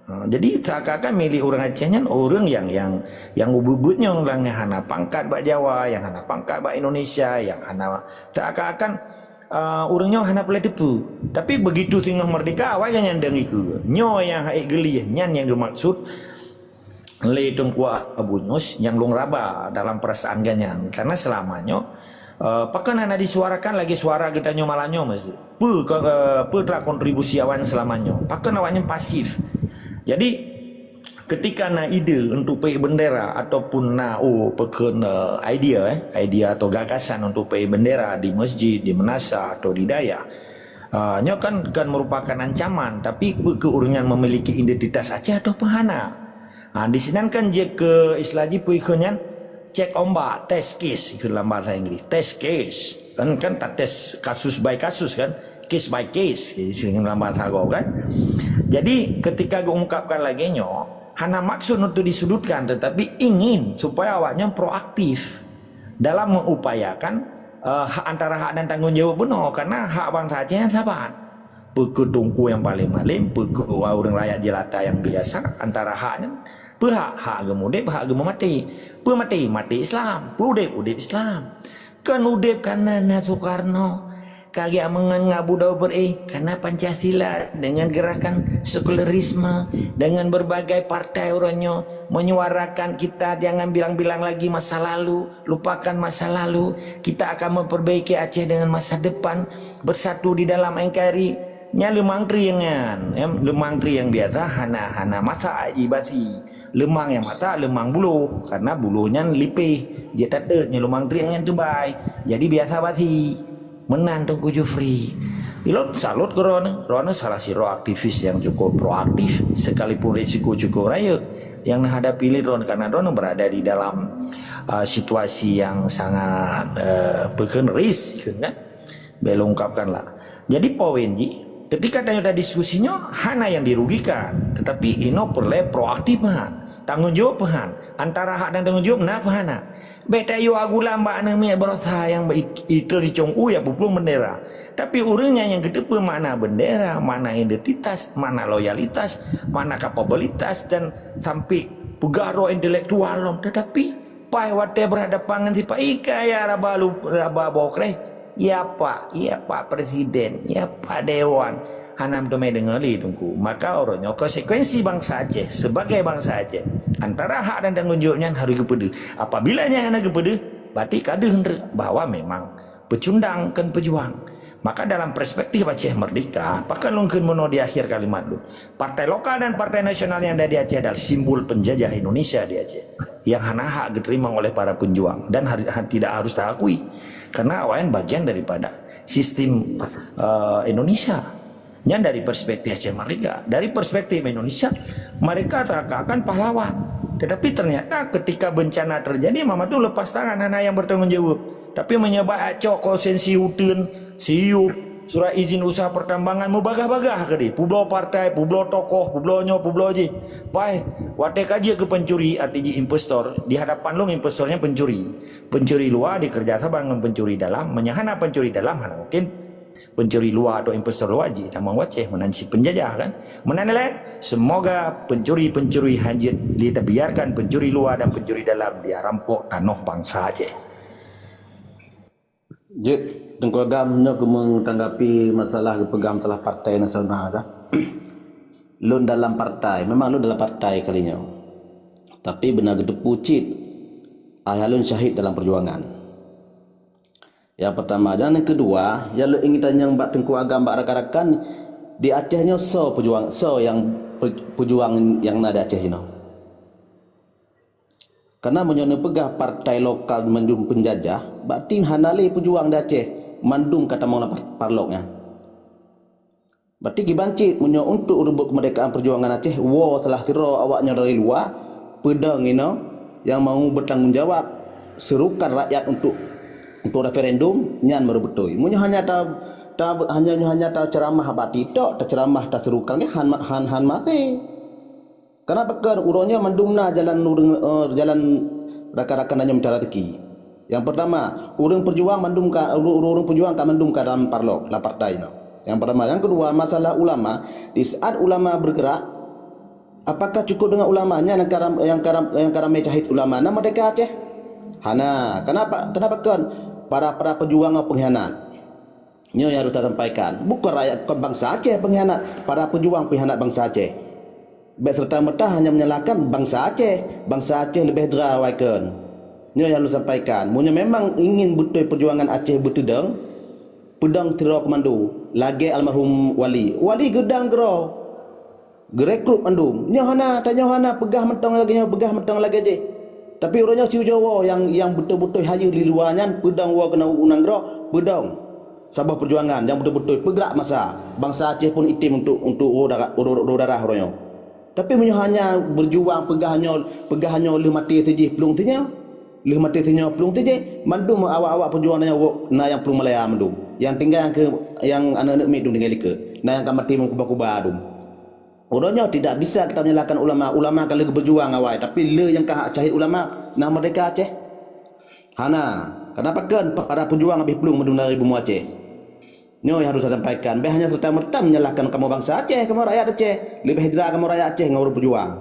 Ha, jadi seakan-akan milik orang Aceh nyan orang yang yang yang ubit-ubit nyong lang yang hana pangkat bak Jawa, yang hana pangkat bak Indonesia, yang hana seakan-akan uh, orang nyoe hana pula tepu. Tapi begitu singoh merdeka, awai nyan deng iku. Nyoe yang hai geli nyan yang dimaksud le Teungku Abu Nyus yang long raba dalam perasaan ganyan. Karena selamanya uh, pakan hana disuarakan lagi suara kita nyoe malam nyoe masih. Peue uh, peue telah kontribusi awan selama nyoe? Pakon awaknyan pasif? Jadi ketika na ide untuk peuék bendera ataupun na oh pekon uh, idea eh, idea atau gagasan untuk peuék bendera di masjid, di menasa atau di dayah, uh, nyoe kan kan merupakan ancaman, tapi peue keu ureuëng nyan memiliki identitas Aceh atau pun hana? Ha, di sinan kan jeuet keu istilah jih peue ikheun nyan cek ombak, test case ikheun lam bahasa Inggris. Test case. Kan kan ta test kasus by kasus kan, case by case ikheun lam bahasa Arab kan. Jadi ketika geungkapkan lagi nyoe hana maksud untuk disudutkan tetapi ingin supaya awaknya proaktif dalam mengupayakan uh, antara hak dan tanggung jawab benar karena hak bangsa Aceh yang saban. Peukeutungku yang paling malim, peukeua ureuëng rakyat jelata yang biasa antara hak nyan, peuhak hak geumudeb, hak geumeumaté. Peumati, mati Islam. Peudeb, udeb Islam. Kan udeb kana na Soekarno. Kagak mengan ngabu dau beri karena Pancasila dengan gerakan sekularisme dengan berbagai partai uronyo menyuarakan kita jangan bilang-bilang lagi masa lalu, lupakan masa lalu, kita akan memperbaiki Aceh dengan masa depan, bersatu di dalam NKRI. Nya leumang krieng nyan, em, leumang krieng biasa hana hana masak ji basi. Leumang yang masak leumang buloh karena buloh nyan lipeh. Jeuet tatet nyoe leumang krieng nyan teubai. Jadi biasa basi. Meunan Teungku Jufri. Ilot salut ke Rona. Rona salah siro aktivis yang cukup proaktif sekalipun risiko cukup rayeuk yang menghadapi ini Rona karena Rona berada di dalam uh, situasi yang sangat uh, pekan risk kan. Belum ungkapkanlah. Jadi poin ji ketika tanya dah diskusinya hana yang dirugikan tetapi ino perlu proaktif mah tanggung jawab pehan antara hak dan tanggung jawab nah pehana. Bek tayo agulam bak aneuk miet berosa yang itu dicong u ya pupulung bendera. Tapi ureuëng nyan yang geuteupeue makna bendera, makna identitas, makna loyalitas, makna kapabilitas dan sampai peugah roh intelektual lom. Tetapi pai watée berhadapan ngon sipa ika ya raba raba bokreh. Ya Pak, ya Pak Presiden, ya Pak Dewan. Hana meuteumé deungoe lé Teungku. Maka uroe nyoe konsekuensi bansa Aceh sebagai bansa Aceh antara hak dan tanggung jawab nyan harus geupeudeuh. Apabila nyan hana geupeudeuh, berarti ka deuh bahwa memang pecundang kan pejuang. Maka dalam perspektif Aceh Merdeka, pakon lôn kheun meunoe di akhir kalimat lôn, partai lokal dan partai nasional yang ada di Aceh adalah simbol penjajah Indonesia di Aceh yang hana hak diterima oleh para penjuang dan har- ha- tidak harus diakui karena awaknyan bagian daripada sistem uh, Indonesia. Nyan dari perspektif Aceh Merdeka. Dari perspektif Indonesia, mereka seakan-akan pahlawan. Tetapi ternyata ketika bencana terjadi, Muhammad tu lepas tangan, hana yang bertanggung jawab. Tapi menyebab acok konsensi uteun, siup, surat izin usaha pertambangan, mubagah-bagah ke dia. Publoe partai, publoe tokoh, publoe nyoe, publoe jih. Pai, watée ka jeuet keu pencuri, arti jih investor, di hadapan lôn investornya pencuri. Pencuri luar dikerja saban ngon pencuri dalam, meunyo hana pencuri dalam, hana mungkin pencuri luar atau investor luar jih tamong u Aceh meunan cit penjajah kan. Meunan lé, semoga pencuri-pencuri hanjeuet ditabiarkan pencuri luar dan pencuri dalam dia rampok tanoh bangsa Aceh. Jeuet, Teungku Agam, nyoe keumeung tanggapi masalah geupeugah masalah partai nasional kah? Lôn dalam partai, memang lôn dalam partai kali nyoe. Tapi beuna geuteupeue cit, ayah lôn syahid dalam perjuangan. Yang pertama, dan yang kedua, yang lôn ingin tanyong bak Teungku Agam, bak rakan-rakan, di Aceh nyoe soe pejuang, soe yang pe- pejuang yang na di Aceh jinoe? Karena meunyoe neupeugah partai lokal mandum penjajah, berarti hana lé pejuang di Aceh mandum ka tamong lam par- parlok nyan. Berarti kiban cit meunyoe untuk rebot kemerdekaan perjuangan Aceh, woe salah sidroe awak nyoe dari luwa, peudong inoe nyang mau bertanggung jawab, serukan rakyat untuk untuk referendum, nyan baru beutôi. Meunyoe hanya ta, ta hanya hanya ta ceramah bak TikTok, ta ceramah ta serukan, han han han maté. Kenapa kan uroe nyoe mandum na jalan ureuëng, eh, jalan rakan-rakan nyoe mita rezeki. Yang pertama, ureuëng pejuang mandum ka ureuëng, ureuëng pejuang ka mandum ka dalam parlok, lam partai nyoe. Yang pertama, yang kedua, masalah ulama, di saat ulama bergerak, apakah cukup dengan ulama? Nyan yang karam, yang karam, yang karamé syahid ulama na merdeka Aceh? Hana. Kenapa? Kenapa kan para para pejuang pengkhianat? Nyoe yang harus tasampaikan. Bukan rakyat, bukan bangsa Aceh pengkhianat, para pejuang pengkhianat bangsa Aceh. Bèk serta-merta hanya menyalahkan bangsa Aceh. Bangsa Aceh leubeh dra awai kön. Nyoe yang harus sampaikan. Meunyoe memang ingin beutôi perjuangan Aceh beuteudong, peudong sidroe komando, lagèe almarhum Wali. Wali geudang keudroe. Geurekrut mandum. Nyoe hana, tanyoe hana peugah mantong lagèe nyoe, peugah mantong lagèe jih. Tapi uroe nyoe si ujoe woe nyang, nyang beutôi-beutôi hayeue di luwa nyan peudong woe keunoe u nanggroe, peudong. Saboh peujuangan nyang beutôi-beutôi peugrak masa. Bangsa Aceh pun item untuk, untuk uroe darah, uroe, uroe darah uroe nyoe. Tapi meunyoe hanya beujuang peugah nyoe, peugah nyoe lheueh maté sijih plueng sinyoe, lheueh maté sinyoe plueng sijih, mandum awak-awak peujuang na nyang woe, na nyang plueng Malaya mandum. Nyang tinggai nyang keu, nyang aneuk-aneuk miet dum tinggai likot. Na nyang ka maté meukuba-kuba dum. Uroe nyoe tidak bisa kita menyalahkan ulama. Ulama ka lheueh beujuang awai, tapi le nyang ka syahid ulama na merdeka Aceh? Hana. Kenapa kan para pejuang habéh plueng meuduna di bumoe Aceh? Nyoe yang harus saya sampaikan. Bèk hanya serta-merta menyalahkan kamoe bangsa Aceh, kamoe rakyat Aceh. Leubeh hijrah kamoe rakyat Aceh ngon ureuëng pejuang.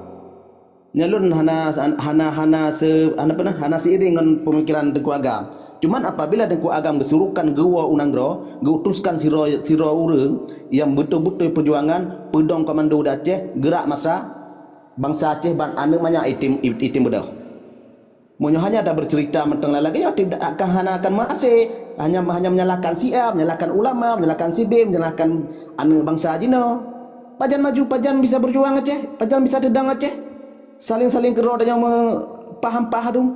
Nyan lôn hana, hana, hana se-, hana peunah, hana seiring ngon pemikiran Teungku Agam. Cuman apabila Teungku Agam geusuruhkan geuwoe u nanggroe, geuutuskan sidroe, sidroe ureuëng nyang beutôi-beutôi peujuangan, peudong komando di Aceh, geurak masa, bangsa Aceh ban aneuk manyak item, item beudôh. Meunyoe hanya tabeuceurita mantong lagèe nyoe, tidak akan, hana akan meuhasé. Hanya, hanya menyalahkan si A, menyalahkan ulama, menyalahkan si B, menyalahkan aneuk bangsa jinoe. Pajan maju, pajan bisa beujuang Aceh, pajan bisa teudong Aceh. Saléng-saléng keudroe dan nyang meupaham-paham dum.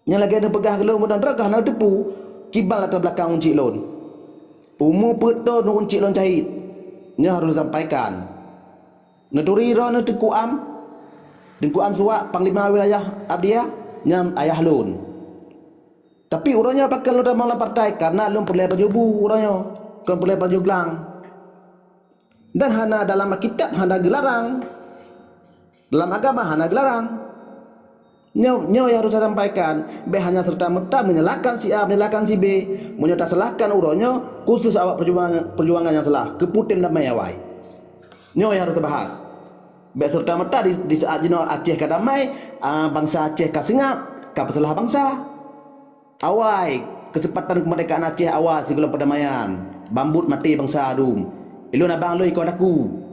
Nyang lagèe neupeugah lôn meunan ragah na teupeue kiban latar belakang uncik lôn. Umu peuet thon uncik lôn syahid. Nyoe harôh sampaikan. Neuturi droeneuh Teungku Am, Teungku Am Suwak, Panglima Wilayah Abdya, nyan ayah lôn. Tapi uroe nyoe pakon lôn tamong lam partai, karena lôn peureulèe pajoh bu uroe nyoe, kon peureulèe pajoh glang. Dan hana dalam Alkitab hana geularang. Dalam agama hana geularang. Nyoe, nyoe nyang harôh tasampaikan. Bèk hanya serta-merta menyalahkan si A, menyalahkan si B. Meunyoe tasalahkan uroe nyoe, khusus awak peujuangan, peujuangan nyang salah. Keupeue tem damai awai? Nyoe nyang harôh tabahas. Bèk serta-merta di, di saat jinoe Aceh ka damai, a, bansa Aceh ka seungab, ka peusalah bansa. Awai, keuseumpatan keumeurdekaan Aceh awai sigohlom peudamaian. Bambuet maté bansa dum. Ulôn abang lôn ikôt laku.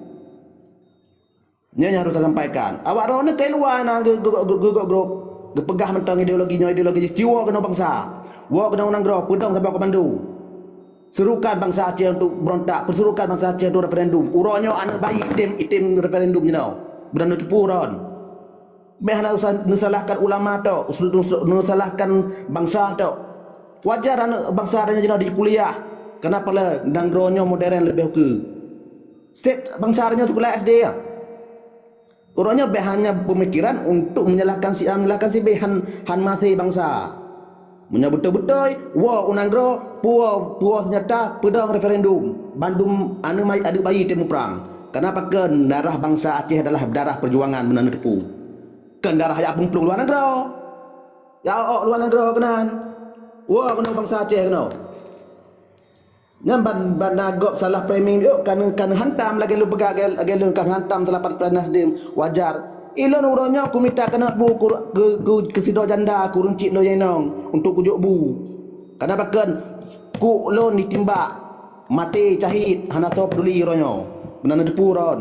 Nyoe nyang harôh tasampaikan. Awak droeneuh ka i luwa na geu-, geu-, geu-, geu-, geu-, geupeugah mantong ideologi nyoe ideologi jih, ci woe keunoe bansa. Woe keunoe u nanggroe, peudong saboh komando. Serukan bansa Aceh untuk berontak, perserukan bansa Aceh untuk referendum. Uroe nyoe aneuk bayi item, item referendum jinoe. Beuna neuteupeue uroe nyoe. Bèk hana usah neusalahkan ulama tok, usul neusalahkan bansa tok. Wajar aneuk bansa tanyoe jinoe di kuliah. Kenapa le nanggroe nyoe modern leubeh ukeue? Setiap bansa tanyoe sikula S D ya. Uroe nyoe bèk hanya pemikiran untuk menyalahkan si A, menyalahkan si B, han, han maté bansa. Meunyoe beutôi-beutôi, woe u nanggroe, puwoe, puwoe seunjata, peudong referendum. Bandum aneuk mai-, aneuk bayi teuh muprang. Kenapa kheun darah bansa Aceh adalah darah perjuangan meunan neuteupeue? Kheun darah jak peumplong luwa nanggroe. Jak ôk luwa nanggroe keunan. Woe keunoe bansa Aceh keunoe. Nyan ban, ban na gob salah framing, yôh, kan, kan hantam lagèe lôn peugah, lagèe, lagèe lôn kan hantam salah pat-, pat Nasdem, wajar. Ilôn uroe nyoe kumita keuneuk bu ku, ku, ku, keu sidroe janda ku ureueng cit lôn inong untuk kujok bu. Kana pakon kuk lôn ditimbak, maté cahit, hana soe peduli uroe nyoe. Meunan neuteupeue droen.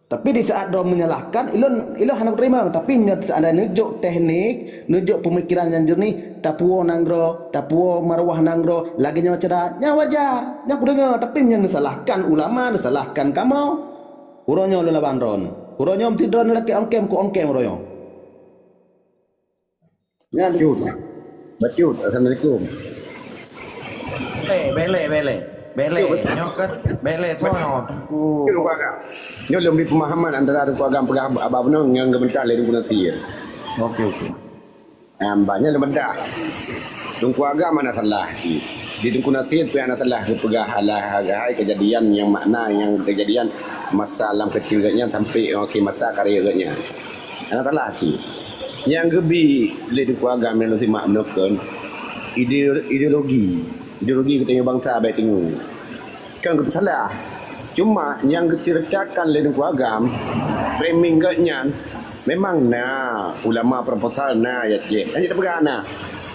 Tapi di saat droe menyalahkan, ilôn, ilôn hana kuteurimong. Tapi meunyoe seandai neujok teknik, neujok pemikiran nyang jernih, tapuwoe nanggroe, tapuwoe marwah nanggroe, lagèe nyoe cara, nyan wajar. Nyan kudeungoe. Tapi meunyoe neusalahkan ulama, neusalahkan kamoe, uroe nyoe lôn lawan droeneuh. Uroe nyoe meusidroe neulakèe ongkem, ku ongkem uroe nyoe. Nyan. Bacut. Bacut. Assalamualaikum. Bèk lé, bèk lé, bèk lé. Bèk lé. Betul, betul. Nyoe kan, bèk lé, soe nyoe, Teungku. Betul, Pak Agam. Nyoe lôn bri pemahaman antara Teungku Agam peugah haba bunoe ngon geumentah lé Teungku Nasir. Oke, oke. Nah, banyak lôn bantah. Teungku Agam hana salah cit. Di Teungku Nasir pih hana salah geupeugah alah hai kejadian nyang makna nyang kejadian masa lam keucil geuh nyan sampai makin masa karya geuh nyan. Hana salah cit. Nyang geubi lé Teungku Agam nyang lôn simak meunurot kheun, ide-, ideologi. Ideologi geutanyoe bansa bèk teungoh. Kan geutanyoe salah. Cuma nyang geuceuritakan lé Teungku Agam, framing geuh nyan memang na ulama proposal na ya cit. Hana tapeugah na.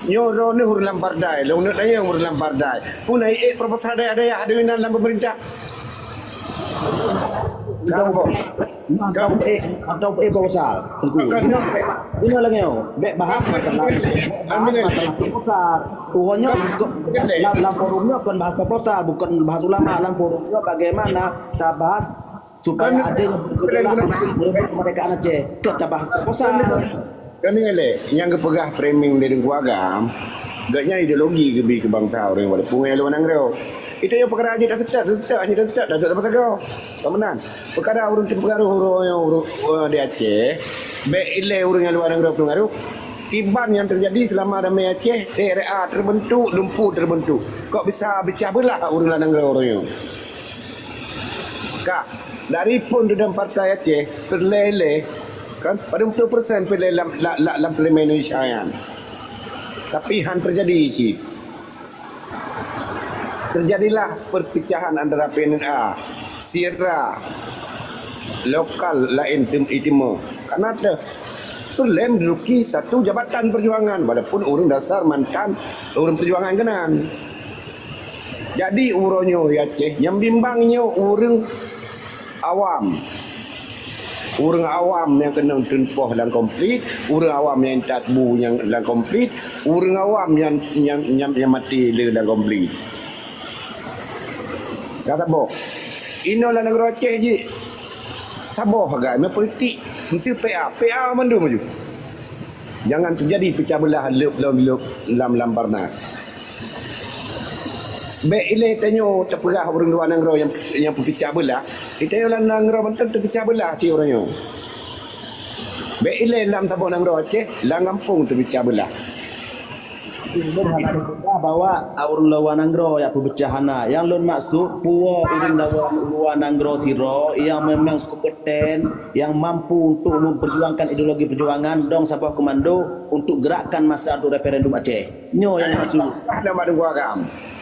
Nyoe droeneuh ureueng lam pardai, lôn neuk tanyong ureueng lam pardai. Peue na ék proposal dayah-dayah ada inan lam pemerintah? Kenapa? Mantong, eh, mantong, eh, proposal, Teungku. Bukan. Inoe, inoe lagèe nyoe. Bèk bahas masalah, bèk bahas masalah proposal. Uroe nyoe bukan, lam, lam forum nyoe bukan bahas proposal, bukan bahas ulama. Lam forum nyoe bagaimana tabahas supaya ada yang bergejolak merebut kemerdekaan Aceh. Keu tabahas proposal. Kan nyoe lé, nyang geupeugah framing di Teungku Agam, geuh nyan ideologi geubi keu bansa ureueng walaupun ngon luwa nanggroe. Itu nyang peukara jeuet taseutôt, taseutôt, hana taseutôt, taduek sama sagoe. Ka meunan. Peukara ureueng teupeungaruh ureueng, ureueng, ureueng di Aceh, bèk ilèe ureueng nyang luwa nanggroe peungaruh. Kiban nyang teujadi seulama damé Aceh, daerah teureubeutuk, lumpur teureubeutuk. Kok bisa peucah beulah ureueng luwa nanggroe uroe nyoe? Ka, dari phon dum partai Aceh, peureulèe-lèe, kan, padum ploh persen peureulèe lam, la-, la-, lam Parlemen Indonesia nyan. Tapi han teujadi cit. Teujadilah perpecahan antara P N N A, sira lokal laén tim-, itimeu. Karena teuh peureulèe menduduki satu jabatan perjuangan, walaupun ureueng dasar mantan ureueng perjuangan keunan. Jadi, uroe nyoe di Aceh, nyang bimbang nyoe ureueng awam. Ureueng awam nyang keunong treun poh lam konflik, ureueng awam nyang intat bu nyang lam konflik, ureueng awam nyang, nyang, nyang, nyang maté le lam konflik. Ka saboh. Inoe lam nanggroe Aceh jih saboh sagai, meupolitik, meusti P A, P A mandum aju. Jangan teujadi peucah beulah lôb lom lôb lam, lam Barnas. Bèk ilèe tanyoe tapeugah ureueng luwa nanggroe nyang, nyang peupeucah beulah. Di tanyoe lam nanggroe mantong teupeucah beulah cit uroe nyoe. Bèk ilèe lam saboh nanggroe Aceh, lam gampông teupeucah beulah. Lôn hana meupeugah bahwa ureueng luwa nanggroe nyang peupeucah, hana. Nyang lôn maksud, puwoe ureueng luwa, luwa nanggroe sidroe nyang memang kompeten, nyang mampu untuk memperjuangkan ideologi perjuangan, dong saboh komando untuk gerakkan massa untuk referendum Aceh. Nyoe nyang maksud. Lam Teungku Agam.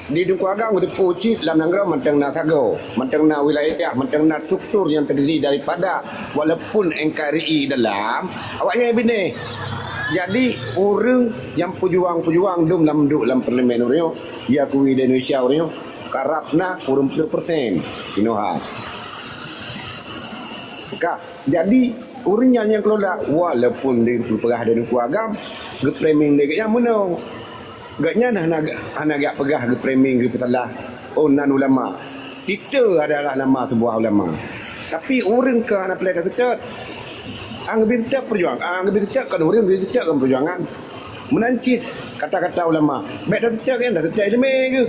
Di Teungku Agam geuteupeue cit lam nanggroe mantong na sagoe, mantong na wilayah, mantong na struktur nyang terdiri daripada walaupun N K R I dalam, awaknyan binéh. Jadi, ureueng nyang peujuang-peujuang dum lam duek lam parlemen uroe nyoe, diakui di Indonesia uroe nyoe, karab na ureueng ploh persen. Inoe hai. Ka Jadi, ureueng nyan nyang keulheueh, walaupun di peugah di Teungku Agam, geuframing lé geuh nyang meunoe. Gobnyan hana, hana geujak peugah, geuframing, geupeusalah, "Oh, nan ulama." Titeue adalah nama seubuah ulama. Tapi ureuëng ka hana peureulée taseutôt. Nyang geubri seutôt peujuang-, nyang geubri seutôt kon ureuëng, geubri seutôt kon peujuangan. Meunan cit kata-kata ulama, bék taseutôt nyan, taseutôt iéleumé geuh.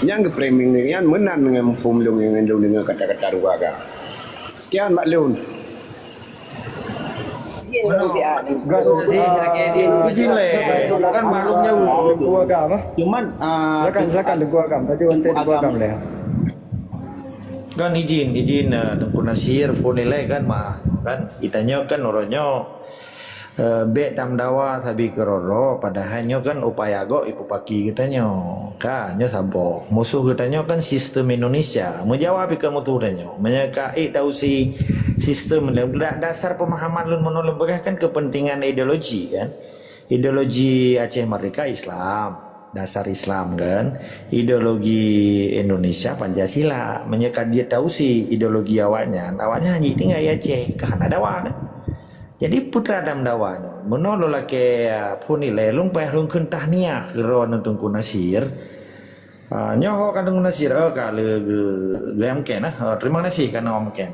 Nyang geuframing nyan meunan ngon phon lôn, ngon lôn deungoe kata-kata dua ga. Sekian bak lôn. Izin, Bang Siat. Kan, ah, izin lé. Kan maklum nyoe. Teungku Agam, ah. Cuman, ah, silakan, silakan, Teungku Agam. Tadi Teungku Agam lé. Kan izin, izin, eh, Teungku Nasir, phon ilée kan, mah, kan. Geutanyoe kan uroe nyoe, eh, bék tameudawa sabe keudroe-droe, padahai nyoe kan upaya gob ipeupaki geutanyoe. Ka, nyoe saboh. Musoh geutanyoe kan sistem Indonesia. Meujaweueb pih keu musoh tanyoe. Meunyoe ka ék tausi sistem lom, da-, dasar pemahaman lôn meunoe lôn peugah kan kepentingan ideologi kan. Ideologi Aceh Merdeka Islam. Dasar Islam kan. Ideologi Indonesia Pancasila. Meunyoe ka jeuet tausi ideologi awaknyan, awaknyan hana jitinggai Aceh. Ka hana dawa kan. Jadi, peue teuma dawa nyoe. Meunoe lôn lakée, ah, phon ilée, lôn payah lôn kheun tahniah keu droeneuh Teungku Nasir. Ah, nyoe ho ka Teungku Nasir, eh, ka lheueh geu-, geuyue meuken, eh. Ah, terima kasih ka neuamken.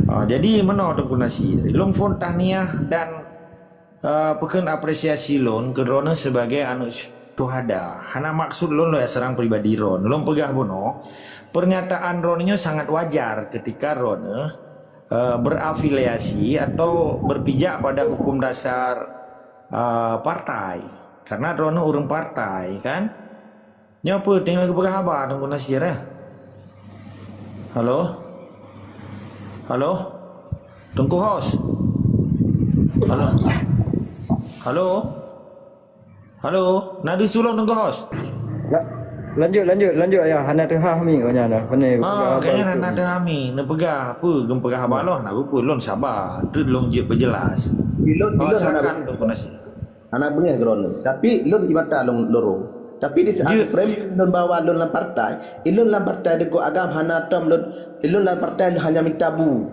Ah, jadi, meunoe Teungku Nasir. Lôn phon tahniah dan, ah, peukheun apresiasi lôn keu droeneuh sebagai aneuëk syuhada. Hana maksud lôn lôn serang pribadi droeneuh. Lôn peugah bunoe, pernyataan droeneuh nyoe sangat wajar ketika droeneuh eh, berafiliasi atau berpijak pada hukum dasar, eh, partai. Karena droeneuh ureuëng partai, kan? Nyoe peue, tinggai geupeugah haba Teungku Nasir, eh? Halo? Halo? Teungku Hos? Halo? Halo? Halo, na deuh sulông Teungku Hos? La-, lanjut, lanjut, lanjut, Ayah. Hana teuhah mi, kayaknya dah. Pandai peugah apa kayaknya tu. Hana teuhah mi. Neupeugah apa? Geupeugah apa lôn? Hana peue-peue, lôn saba. Treuk lôn jeuet peujeulaih. Ilôn, oh, ilôn hana silakan, Teungku Nasir. Hana beungéh droeneuh. Tapi lôn di mata lôn lorong. Tapi di saat frame lôn bawa lôn lam partai, ilôn lam partai Teungku Agam hana tom lôn, ilôn lam partai hanya minta bu.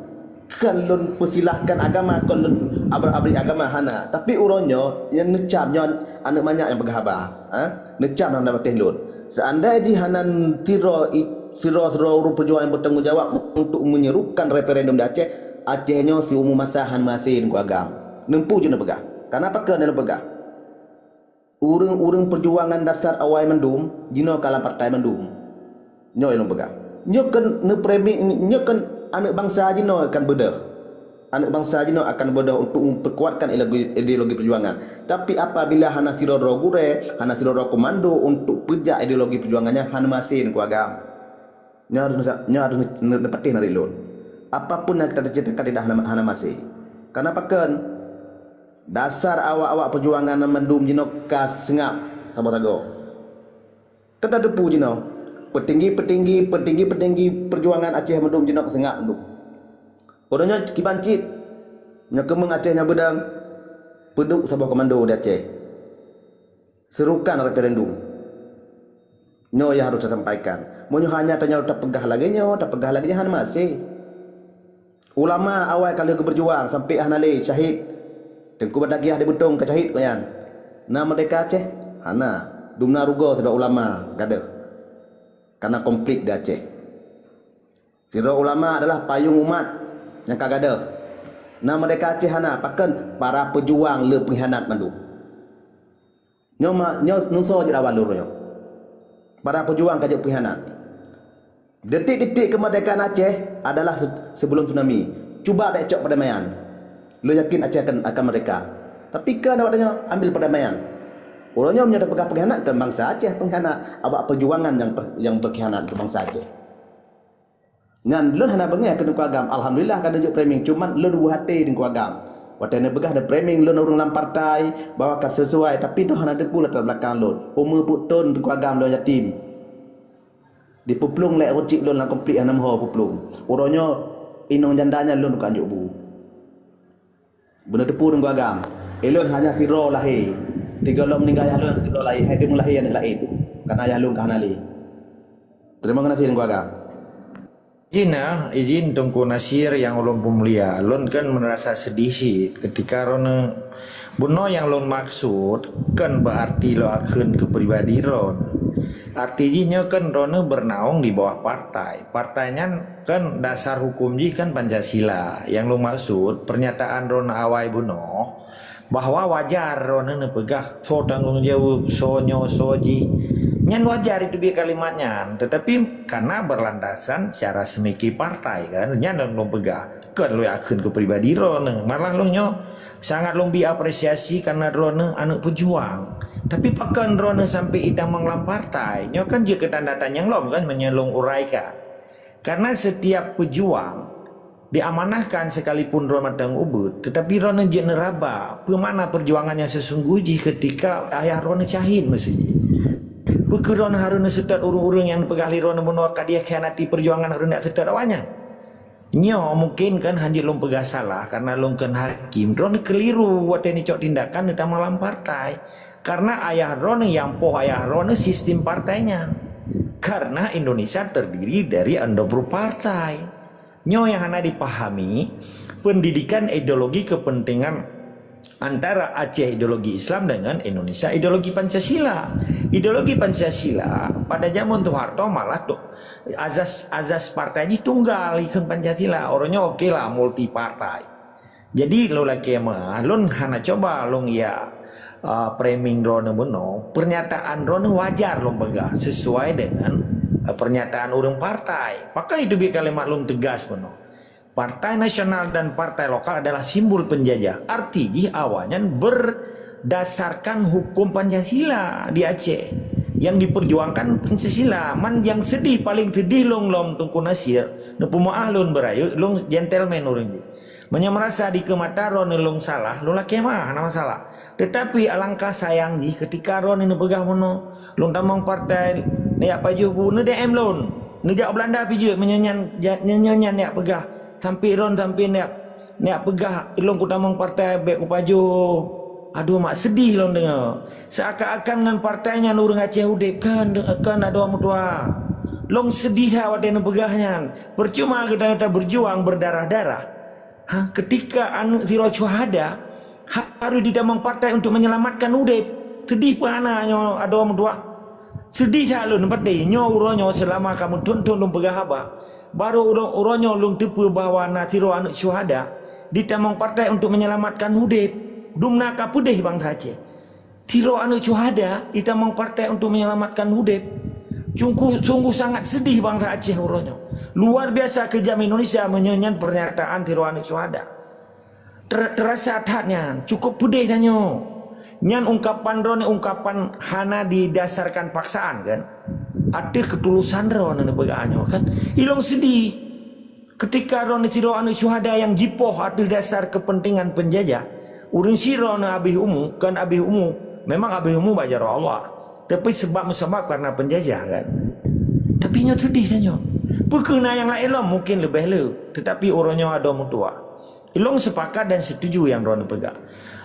Kon lôn peusilahkan agama, kon lôn abri-abri agama, hana. Tapi uroe nyoe, nyang neucam nyoe aneuëk manyak nyang peugah haba, ha? Neucam nyang na bateh lôn. Seandai jih hana sidroe i-, sidroe-sidroe ureuëng peujuang nyang bertanggung jawab untuk menyerukan referendum di Aceh, Aceh nyoe siumu masa hana maséh Teungku Agam. Neumpu jeuet neupeugah. Kana pakon lôn peugah? Ureuëng-ureuëng peujuangan dasar awai mandum, jinoe ka lam partai mandum. Nyoe nyang lôn peugah. Nyoe keuh neuframing, nyoe keuh aneuëk bansa jinoe akan beudôh. Aneuëk bansa jinoe akan beudôh untuk memperkuatkan ideologi, ideologi perjuangan. Tapi apabila hana sidroe-droe gurée, hana sidroe-droe komando untuk peujak ideologi perjuangan nyan, hana maséh Teungku Agam. Nyoe harôh, nyoe harôh neupatéh nariet lôn. Apapun nyang ka tacita-citakan tidak hana, hana maséh. Kana pakon? Dasar awak-awak peujuangan mandum jinoe ka seungab saboh sagoe. Teutateupeue jinoe, peutinggi-peutinggi, peutinggi-peutinggi peujuangan Aceh mandum jinoe ka seungab mandum. Uroe nyoe kiban cit, nyoe keumeung Aceh nyang beudang, peuduek saboh komando di Aceh. Serukan referendum. Nyoe nyang harôh tasampaikan. Meunyoe hanya tanyoe tapeugah lagée nyoe, tapeugah lagée nyan hana maséh. Ulama awai ka lheueh geupeujuang sampoe hana lé syahid. Teungku Batagiah di Beutong ka syahid keu nyan. Na meurdeka Aceh? Hana. Dumna rugoe sidroe ulama gadôh. Kana konflik di Aceh. Sidroe ulama adalah payong umat nyang ka gadôh. Na meurdeka Aceh hana, pakon? Para peujuang le peunghianat mandum. Nyoe ma-, nyoe nunso jeuet awai lôn nyoe. Para peujuang ka jeuet peunghianat. Detik-detik keumeurdekaan Aceh adalah se-, sebelum tsunami. Cuba bék cok perdamaian. Lôn yakin Aceh akan, akan meurdeka. Tapi keu awak tanyoe ambil perdamaian. Uroe nyoe meunyoe tapeugah peunghianat, kon bansa Aceh peunghianat, awak peujuangan nyang per-, nyang peunghianat keu bansa Aceh. Nyan lôn hana beungéh keu Teungku Agam. Alhamdulillah ka neujok framing, cuman lôn buet até Teungku Agam. Watée neupeugah neuframing lôn ureuëng lam partai bahwa ka sesuai, tapi toh hana teupeu latar belakang lôn. Umu peuet thon Teungku Agam lôn yatim. Dipeuplueng lé ureuëng chik lôn lam konflik hana meuho peuplueng. Uroe nyoe inong janda nyan lôn ka anjok bu. Beuneuteupeu Teungku Agam. Ilôn hanya sidroe lahé. Tiga lom meuninggai ayah lôn, sidroe lahé. Hai teuma lahé aneuëk laén. Karena ayah lôn ka hana lé. Terima kasih Teungku Agam. Izin, ah, izin Teungku Nasir nyang ulôn peumulia. Lôn kan meurasa seudeh cit keutika droeneuh, bunoe nyang lôn maksud kan beuarti lôn akheun keu pribadi droen. Arti jih nyoe kan droeneuh beunaung di bawah partai. Partai nyan kan dasar huköm jih kan Pancasila. Nyang lôn maksud, peurnyataan droeneuh awai bunoe, bahwa wajar droeneuh neupeugah soe tanggong jaweueb, soe nyoe, soe jih. Nyan wajar jiteubiet kalimat nyan, teutapi kana beulandasan secara seumiké partai kan. Nyan lôn peugah, kon lôn akheun keu pribadi droeneuh. Malah lôn nyoe sangat lôn bri apresiasi kana droeneuh aneuëk peujuang. Tapi pakon droeneuh sampai itamong lam partai? Nyoe kan jeuet keu tanda tanyong lom kan meunyoe lôn uraikan. Karena setiap peujuang diamanahkan sekalipun droeneuh mantong ubit, tetapi droeneuh jeuet neuraba peue makna perjuangan nyang seusungguh jih keutika ayah droeneuh syahid meuseujih. Peu kheueh droeneuh harôh neuseutôt ureuëng-ureuëng nyang neupeugah lé droeneuh bunoe ka jikhianati perjuangan harôh neuseutôt awaknyan? Nyoe mungken kan hana jeuet lôn peugah salah karena lôn kon hakim. Droeneuh keuliru watée neucok tindakan neutamong lam partai. Karena ayah droeneuh nyang poh ayah droeneuh sistem partai nyan. Karena Indonesia terdiri dari enam puluh partai. Nyoe nyang hana dipahami, pendidikan ideologi kepentingan antara Aceh ideologi Islam dengan Indonesia ideologi Pancasila. Ideologi Pancasila pada zaman Soeharto malah tu azas azas partai jih tunggal ikon Pancasila. Orang nyoe oke lah multi partai. Jadi lôn lakée meuah, lôn hana cuba lôn ya uh, framing droeneuh bunoe, pernyataan droeneuh wajar lôn peugah sesuai dengan uh, pernyataan ureuëng partai. Pakon itu bit kalimat lôn tegas bunoe. Partai nasional dan partai lokal adalah simbol penjajah. Arti jih awaknyan berdasarkan hukum Pancasila di Aceh yang diperjuangkan Pancasila. Man yang sedih, paling sedih lôn lom Teungku Nasir, neupeumeuah lôn beurayeuk, lôn gentleman ureuëng jih. Meunyoe meurasa di keumata droeneuh lôn salah, lôn lakée meuah, hana masalah. Teutapi alangkah sayang jih keutika droeneuh neupeugah bunoe, lôn tamong partai neujak pajoh bu, neu-D M lôn. Neujak Belanda pih jeuet meunyoe nyan, ja-, nyoe nyan neujak peugah. Sampoe droen sampoe neujak, neujak peugah lôn kutamong partai bék kupajoh. Aduh, mak sedih lôn deungoe. Seakan-akan ngon partai nyan ureuëng Aceh udeb, kan, kan adoe meutuah. Lôn sedih that watée neupeugah nyan. Percuma geutanyoe taberjuang berdarah-darah. Ha, ketika aneuëk sidroe syuhada harus ditamong partai untuk menyelamatkan udeb, sedih peuhana nyoe adoe meutuah. Sedih that lôn baté nyoe uroe nyoe selama kamoe thon-thon lôn peugah haba. Baru uroe nyoe lôn teupeue bahwa na sidroe aneuëk syuhada ditamong partai untuk menyelamatkan udeb. Dumna ka peudeh bansa Aceh. Sidroe aneuëk syuhada itamong partai untuk menyelamatkan udeb. Sungguh, sungguh sangat sedih bansa Aceh uroe nyoe. Luar biasa keujam Indonesia meunyoe nyan pernyataan sidroe aneuëk syuhada. Ter, terasa that nyan, cukup peudeh tanyoe. Nyan ungkapan droeneuh ungkapan hana didasarkan paksaan kan? Ateueh keutulusan droeneuh neupeugah nyoe kan? Ilong sedih. Ketika droeneuh sidroe aneuëk syuhada nyang jipoh ateueh dasar kepentingan penjajah, ureuëng sidroe neu abéh umu, kon abéh umu, memang abéh umu bak jaroe Allah. Tapi sebab meusabab karena penjajah kan. Tapi nyoe sedih tanyoe. Peu kheueh na nyang laén lom mungken leubeh le, tetapi uroe nyoe adoe meutuah. Ilong sepakat dan setuju nyang droeneuh peugah.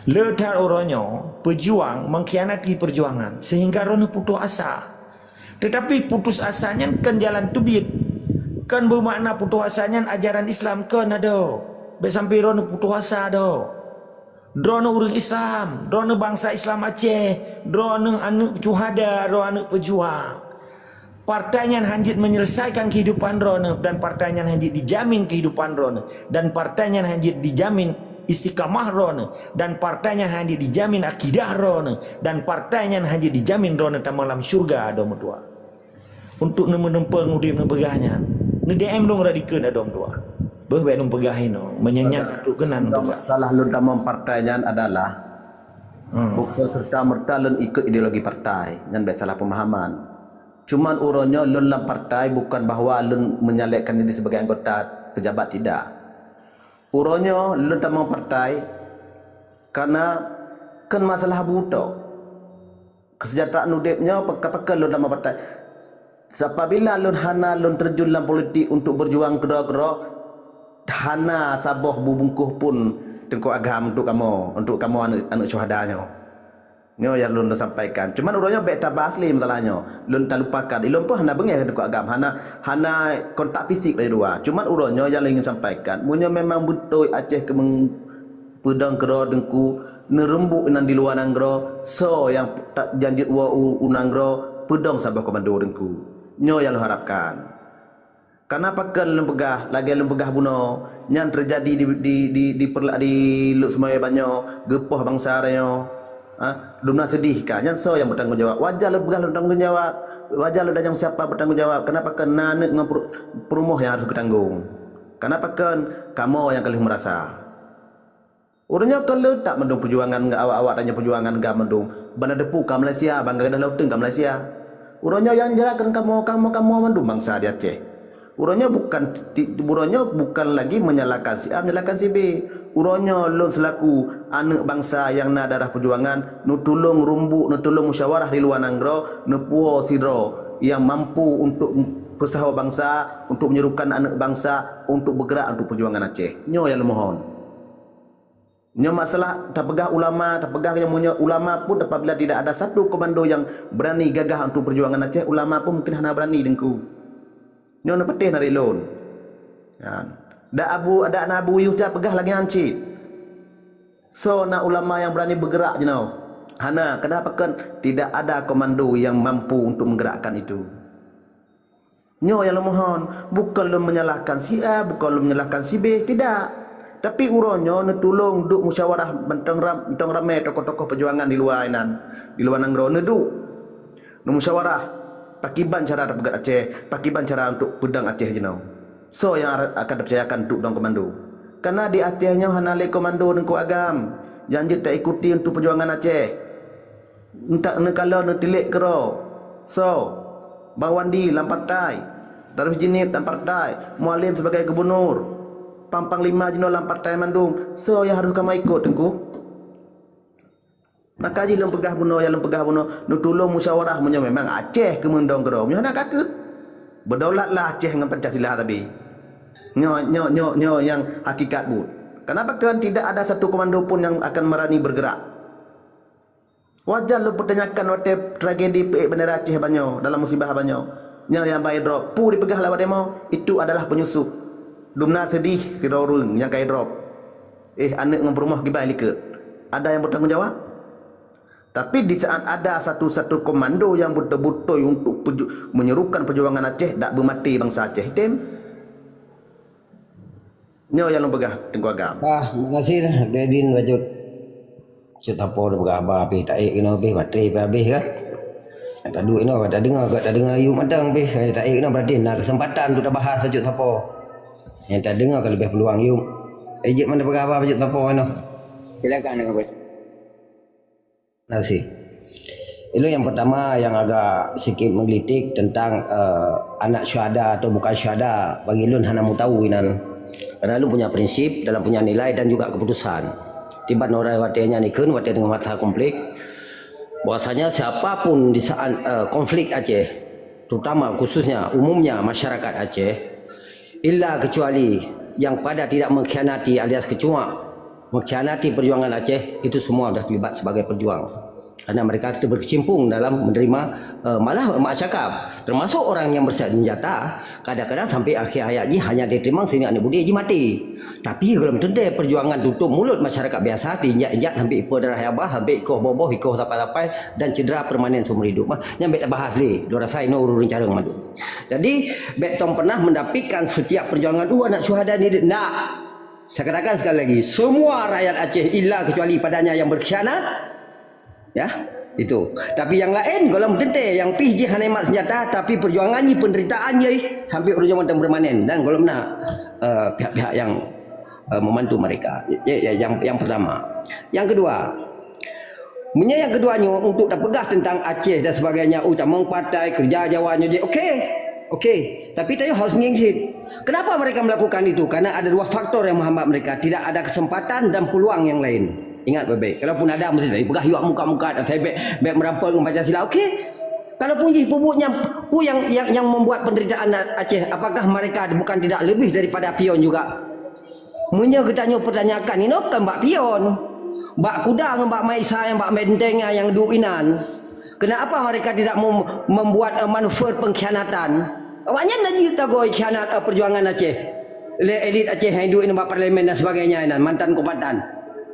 Le that uroe nyoe peujuang mengkhianati perjuangan sehingga droeneuh putus asa. Tetapi putus asa nyan kon jalan teubiet. Kon beumakna putus asa nyan ajaran Islam kon adoe. Bék sampoe droeneuh putus asa adoe. Droeneuh ureuëng Islam, droeneuh bansa Islam Aceh, droeneuh aneuëk syuhada, droeneuh aneuëk peujuang. Partai nyan hana jeuet menyelesaikan kehidupan droeneuh dan partai nyan hana jeuet dijamin kehidupan droeneuh dan partai nyan hana jeuet dijamin istiqamah droeneuh dan partai nyan hana jeuet dijamin akidah droeneuh dan partai nyan hana jeuet dijamin droeneuh tamong lam syurga adoe meutuah. Untuk neumeunumpang udeb neupeugah nyan, neu-D M lôn radikal adoe meutuah. Beuh bék lôn peugah inoe, meunyan nyan trok keunan peugah. Salah lôn tamong partai nyan adalah Hmm. Bukan serta-merta lôn ikut ideologi partai, nyan bék salah pemahaman. Cuman uroe nyoe lôn lam partai bukan bahwa lôn menyalekkan diri sebagai anggota pejabat, tidak. Uroe nyoe lôn tamong partai karena kon masalah butok. Kesejahteraan udeb nyoe peka-peka lôn tamong partai. Apabila lôn hana lôn terjun lam politik untuk berjuang keudroe-keudroe, hana saboh bubungkôh pun Teungku Agam untuk kamoe, untuk kamoe aneuëk, aneuëk syuhada nyoe. Nyoe nyang lôn sampaikan. Cuman uroe nyoe bèk tabahas lé masalah nyoe. Lôn talupakan. Ilôn pun hana beungèh keu agam, hana, hana kontak fisik laju dua. Cuman uroe nyoe nyang lôn ingin sampaikan, meunyoe memang beutôi Aceh keumeung peudong keudroe Teungku, neureumbuk inan di luwa nanggroe, soe nyang ta-, janjeuet woe u, u nanggroe, peudong saboh komando Teungku. Nyoe nyang lôn harapkan. Kana pakon lôn peugah, lagèe lôn peugah bunoe, nyan teujadi di, di, di, di, perla-, di Lhokseumawe banyoe, geupoh bansa tanyoe. Ha? Lôn na seudeh ka, nyan soe nyang bertanggung jawab? Wajar lôn peugah lôn tanggung jawab. Wajar lôn tanyong siapa bertanggung jawab. Kana pakon na aneuk ngon peurumoh nyang harôh geutanggong. Kana pakon kamoe nyang ka lheueh meurasa. Uroe nyoe kon le that mandum peujuangan awak-awak tanyoe peujuangan GAM mandum. Banda Depu ka Malaysia, Banda Gadoh Lauteung ka Malaysia. Uroe nyoe nyang jeuet kon kamoe, kamoe, kamoe mandum bansa di Aceh. Uroe nyoe bukan ti-, uroe nyoe bukan lagi menyalahkan si A, menyalahkan si B. Uroe nyoe lôn selaku aneuk bansa nyang na darah peujuangan, neutulông rumbuk, neutulông musyawarah di luwa nanggroe, neupuwoe sidroe nyang mampu untuk peusaho bansa, untuk meunyerukan aneuk bansa, untuk beugerak untuk peujuangan Aceh. Nyoe nyang lôn mohon. Nyoe masalah tapeugah ulama, tapeugah nyang meunyoe ulama pun apabila tidak ada satu komando yang berani gagah untuk perjuangan Aceh, ulama pun mungkin hana berani Teungku. Nyoe neupatéh narit lôn. Kan. Dak Abu, dak na Abu Yusuf peugah lagèe nyan cit. Soe na ulama yang berani bergerak jinoe? Hana, kenapa kan tidak ada komando yang mampu untuk menggerakkan itu? Nyoe nyang lôn mohon, bukon lôn menyalahkan si A, bukon lôn menyalahkan si B, tidak. Tapi uroe nyoe neutulông duek musyawarah mantong ram-, mantong ramé tokoh-tokoh peujuangan di luwa inan, di luwa nanggroe neuduek. Neumusyawarah, pakiban cara tapeugöt Aceh, pakiban cara untuk peudong Aceh jinoe. Soe nyang akan tapeucayakan untuk dong komando? Karena di Aceh nyoe hana lé komando Teungku Agam nyang jeuet taikuti untuk peujuangan Aceh. Entak neukalon neutilék keudroe. Soe? Bang Wandi lam partai, Darwis Jinib lam partai, Mualem sebagai gubernur, Pang Panglima jinoe lam partai mandum. Soe nyang harôh kamoe ikot, Teungku? Maka jih lôn peugah bunoe, nyang lôn peugah bunoe, neutulông musyawarah meunyoe memang Aceh keumeung dong keudroe. Meunyoe hana ka kheueh. Beudaulatlah Aceh ngon Pancasila tapi. Nyoe, nyoe, nyoe, nyoe nyang hakikat buet. Kenapa kan tidak ada satu komando pun yang akan berani bergerak? Wajar lôn peutanyakan watèe tragedi peuék bendera Aceh banyoe dalam musibah banyoe. Nyan nyang ba-airdrop. Peue jipeugah lé awak demo, itu adalah penyusup. Dumna seudeh sidroe ureueng nyang ka-airdrop. Eh, aneuk ngon peurumoh kiban likot. Ada yang bertanggung jawab? Tapi di saat ada satu-satu komando yang beutôi-beutôi untuk peju-, menyerukan perjuangan Aceh, dak beumaté bansa Aceh, item. Nyoe nyang lôn peugah Teungku Agam. Ah, Nasir, Gaidin, Bacut. Cut Tapo tapeugah haba pih, taék keunoe pih, baterai pih habéh kan. Nyang taduek inoe, ka tadeungoe, ka tadeungoe yum mantong pih. Nyang taék keunoe berarti na kesempatan untuk tabahas Bacut Tapo. Nyang tadeungoe ka leubeh peuluang yum. Eh, jeuet man tapeugah haba Bacut Tapo inoe. Silakan dengan baik. Terima kasih. Ilôn nyang pertama yang agak sikit menggelitik tentang, eh, anak syuhada atau bukan syuhada, bagi lôn hana meuteumé inan. Karena lôn punya prinsip dalam punya nilai dan juga keputusan. Tiban orang watèe nyan ikheun, watèe dengan masa konflik, bahwasanya siapapun di saat, eh, konflik Aceh, terutama khususnya umumnya masyarakat Aceh, illa kecuali yang pada tidak mengkhianati alias kecuak, mengkhianati perjuangan Aceh, itu semua sudah terlibat sebagai pejuang. Karena mereka itu berkecimpung dalam menerima, eh, malah mak cakap, termasuk orang yang bersenjata, kadang-kadang sampai akhir hayat jih hanya diterima sehingga aneuk budi jih mati. Tapi kalau teuntèe perjuangan tutup mulut masyarakat biasa, diinjak-injak sampai ipeu darah abah, sampai ikoh boboh, ikoh tapai-tapai, dan cedera permanen seumur hidup. Mah, nyan bèk tabahas lé, dua rasa inoe ureueng carông mandum. Jadi, bèk tong pernah mendapikkan setiap perjuangan, "Uh, anak syuhada ni," ndak. Saya katakan sekali lagi, semua rakyat Aceh illa kecuali padanya yang berkhianat, ya, itu. Tapi yang lain, golom teuntèe, yang pih jih hana mat senjata, tapi perjuangan jih, penderitaan jih, sampai ujung mantong permanen. Dan golom na, eh, pihak-pihak yang, eh, membantu mereka. Ya, ya, yang, yang pertama. Yang kedua, meunyoe nyang keudua nyoe untuk tapeugah tentang Aceh dan sebagainya, oh, tamong partai, kerja Jawa nyoe jih, okey. Okey. Tapi tanyoe harus ngieng cit. Kenapa mereka melakukan itu? Karena ada dua faktor yang menghambat mereka. Tidak ada kesempatan dan peluang yang lain. Ingat baik-baik. Kalaupun ada, mesti tapeugah yuak muka-muka, dan bèk, bèk merampok dengan Pancasila. Okey. Kalaupun jih peubuet nyang, peue yang, yang, yang membuat penderitaan Aceh, apakah mereka bukan tidak lebih daripada pion juga? Meunyoe geutanyoe peutanyakan, inoe kan bak pion. Bak kuda ngon bak maisa nyang bak benteng nyang duek inan, kenapa mereka tidak mem-, membuat, eh, manuver pengkhianatan? Awaknyan na jeuet tagoe khianat, eh, perjuangan Aceh lé elit Aceh nyang duek inan bak parlemen dan sebagainya inan, mantan kombatan.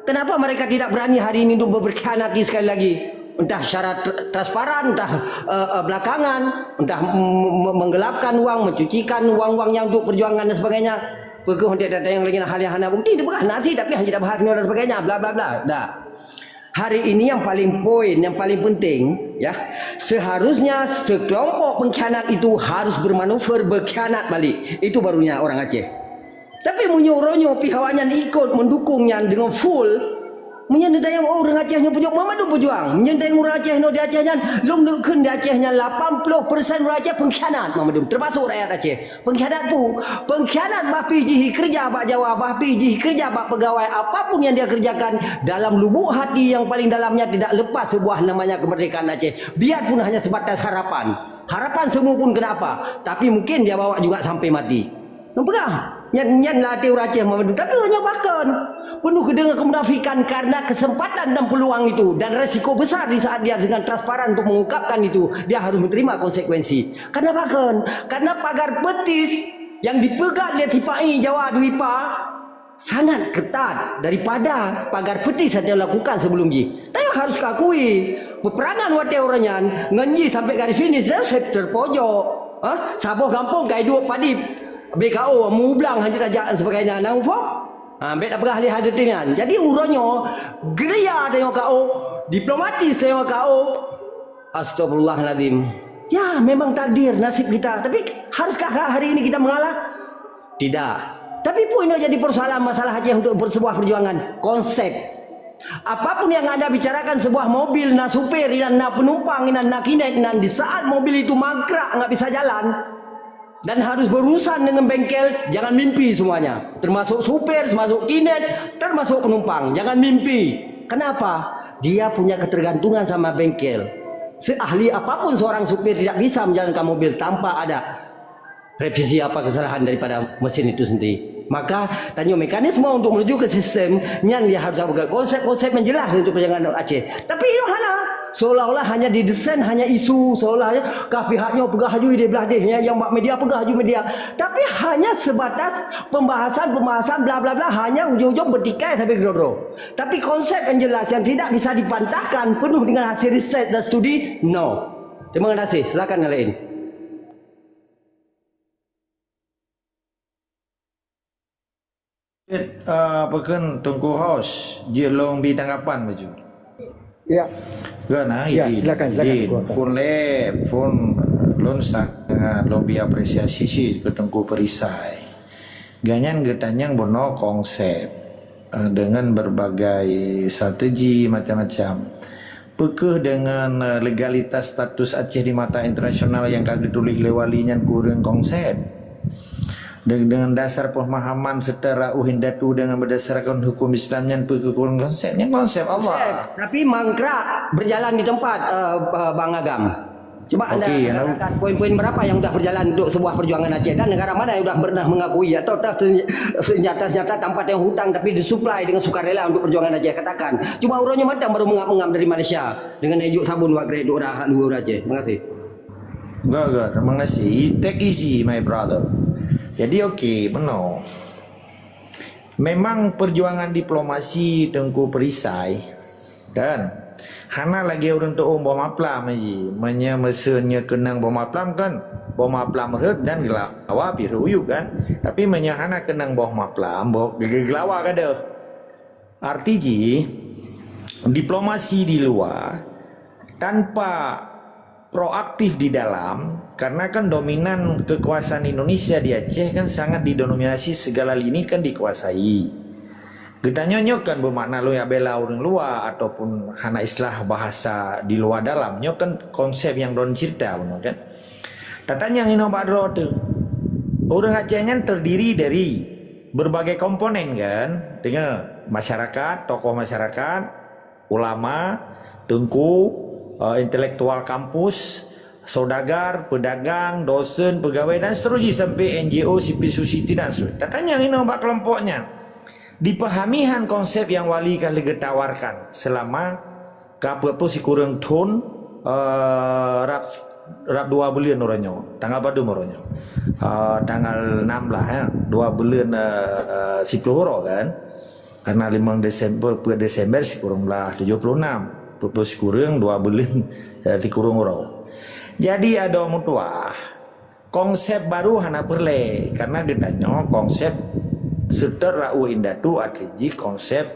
Kenapa mereka tidak berani hari ini untuk berkhianati sekali lagi? Entah secara tr-, transparan, entah, eh, eh, belakangan, entah m-, m-, menggelapkan wang, mencucikan wang-wang nyang untuk perjuangan dan sebagainya. Peue keuh untuk datang lagi hal nyang hana bukti, dipeugah nanti, tapi hana kita bahas dan sebagainya, bla bla bla. Dah. Hari ini yang paling poin, yang paling penting, ya, seharusnya sekelompok pengkhianat itu harus bermanuver berkhianat balik. Itu barunya orang Aceh. Tapi meunyoe uroe nyoe pih awaknyan ikut mendukung nyan dengan full, meunyoe neutanyong, "Oh, ureuëng Aceh nyoe peujok mamandum peujuang." Meunyoe neutanyong ureuëng Aceh nyoe di Aceh nyan, lôn neuk kheun di Aceh nyan lapan puluh persen ureuëng Aceh pengkhianat mamandum, termasuk rakyat Aceh. Pengkhianat pu, pengkhianat bah pih jih keureuja bak Jawa, bah pih jih keureuja bak peugawai, apapun yang dia kerjakan, dalam lubuk hati yang paling dalamnya tidak lepas sebuah namanya kemerdekaan Aceh. Biarpun hanya sebatas harapan. Harapan semu pun kenapa, tapi mungkin dia bawa juga sampai mati. Nampak? Nyan, nyan lah até ureuëng Aceh mamandum. Tapi ureuëng nyoe pakon. Penuh dengan kemunafikan karena kesempatan dan peluang itu. Dan resiko besar di saat dia dengan transparan untuk mengungkapkan itu, dia harus menerima konsekuensi. Karena pakon? Karena pagar petis yang dipeugah lé Tipai Jawa Dwipa sangat ketat daripada pagar petis yang dia lakukan sebelum jih. Tapi harus kakui, peperangan watée uroe nyan ngon jih sampai garis finish, dia terpojok. Ha? Saboh gampông ka iduek padib. B K O, mublang hana tajak dan sebagainya. Nang upok? Ha, bèk tapeugah lé hal detik nyan. Jadi uroe nyoe, gerilya tanyoe K O, diplomatis tanyoe K O. Astagfirullahaladzim. Ya, memang takdir nasib kita. Tapi haruskah hari ini kita mengalah? Tidak. Tapi peue nyang jadi persoalan masalah Aceh untuk per-, sebuah perjuangan? Konsep. Apapun yang anda bicarakan, sebuah mobil na supir, inan na penumpang, inan na kinet, inan di saat mobil itu mangkrak nggak bisa jalan dan harus berurusan dengan bengkel, jangan mimpi semuanya. Termasuk supir, termasuk kinet, termasuk penumpang. Jangan mimpi. Kenapa? Dia punya ketergantungan sama bengkel. Seahli apapun seorang supir tidak bisa menjalankan mobil tanpa ada revisi apa kesalahan daripada mesin itu sendiri. Maka, tanyoe mekanisme untuk menuju ke sistem nyan dia harus ada konsep-konsep yang jelas untuk perjalanan Aceh. Tapi itu hana. Seolah-olah hanya didesain hanya isu, seolah-olah kah pihak nyoe peugah haju idéh blah deh, nyang bak media peugah haju media. Tapi hanya sebatas pembahasan-pembahasan bla bla bla, hanya ujung-ujung bertikai sampai gedoro. Tapi konsep yang jelas yang tidak bisa dipantahkan penuh dengan hasil riset dan studi, no. Terima kasih. Silakan yang lain. Cit, eh, apa kan Teungku Hos, jeuet lôn bi tanggapan baju. Ya. Kan, ha, ya, izin. Silakan, silakan, izin. Teungku. Phôn lé, phôn, eh, lôn sangat lôn bi apresiasi cit keu Teungku Perisai. Gobnyan geutanyong bunoe konsep, eh, dengan berbagai strategi macam-macam. Peu kheueh dengan, eh, legalitas status Aceh di mata internasional nyang ka geutuléh lé Wali nyan kureueng konsep? De-, dengan dasar pemahaman secara uhin datu dengan berdasarkan hukum Islam nyan peu kheueh kureueng konsep? Nyan konsep Allah. Konsep, tapi mangkrak berjalan di tempat, eh, eh, Bang Agam. Cuba anda katakan poin-poin berapa yang sudah berjalan untuk sebuah perjuangan Aceh dan negara mana yang sudah pernah mengakui atau ter-, senjata-senjata tanpa tayong hutang tapi disuplai dengan sukarela untuk perjuangan Aceh? Katakan. Cuma uroe nyoe mantong baru mengap-mengap dari Malaysia dengan ejuk sabun wak grade dua orang, dua orang Aceh. Terima kasih. Good, good. Terima kasih. Take easy, my brother. Jadi, okey, benar. Memang perjuangan diplomasi Teungku Perisai, kan? Hana lagèe ureueng tu'ueng boh maplam ji. Meunyoe meuseu nyoe keunong boh maplam kan, boh maplam rhot dan geulawa pih rhot uyueb kan. Tapi meunyoe hana keunong boh maplam, boh ge-, ge-, geulawa ka deuh. Arti jih, diplomasi di luwa tanpa proaktif di dalam, karena kan dominan kekuasaan Indonesia di Aceh kan sangat didominasi segala lini kan dikuasai. Geutanyoe nyoe kan beumakna lôn jak bela ureueng luwa ataupun hana istilah bahasa di luwa dalam. Nyoe kan konsep nyang lôn cerita bunoe kan. Tatanyong inoe bak droe teuh. Ureueng Aceh nyan terdiri dari berbagai komponen kan. Deungoe, masyarakat, tokoh masyarakat, ulama, teungku, eh, intelektual kampus, saudagar, peudagang, dosen, peugawée dan seterusnya sampai N G O, civil society dan seterusnya. Tatanyong inoe bak keulompok nyan. Dipahami han konsep nyang wali ka lheueh geutawarkan seulama ka peuet ploh sikureueng thon, eh, rab, rab dua buleuen uroe nyoe. Tanggal padum uroe nyoe? Eh, tanggal enam belas, ya. Dua buleuen, eh, eh, siploh uroe kan. Karena limong Desember, peuet Desember sikureueng blah tujoh ploh nam. Peuet ploh sikureueng, dua buleuen, eh, sikureueng uroe. Jadi adoe meutuah, konsep baru hana peureulée, karena geutanyoe konsep seutôt rawoe indatu ateueh jih konsep,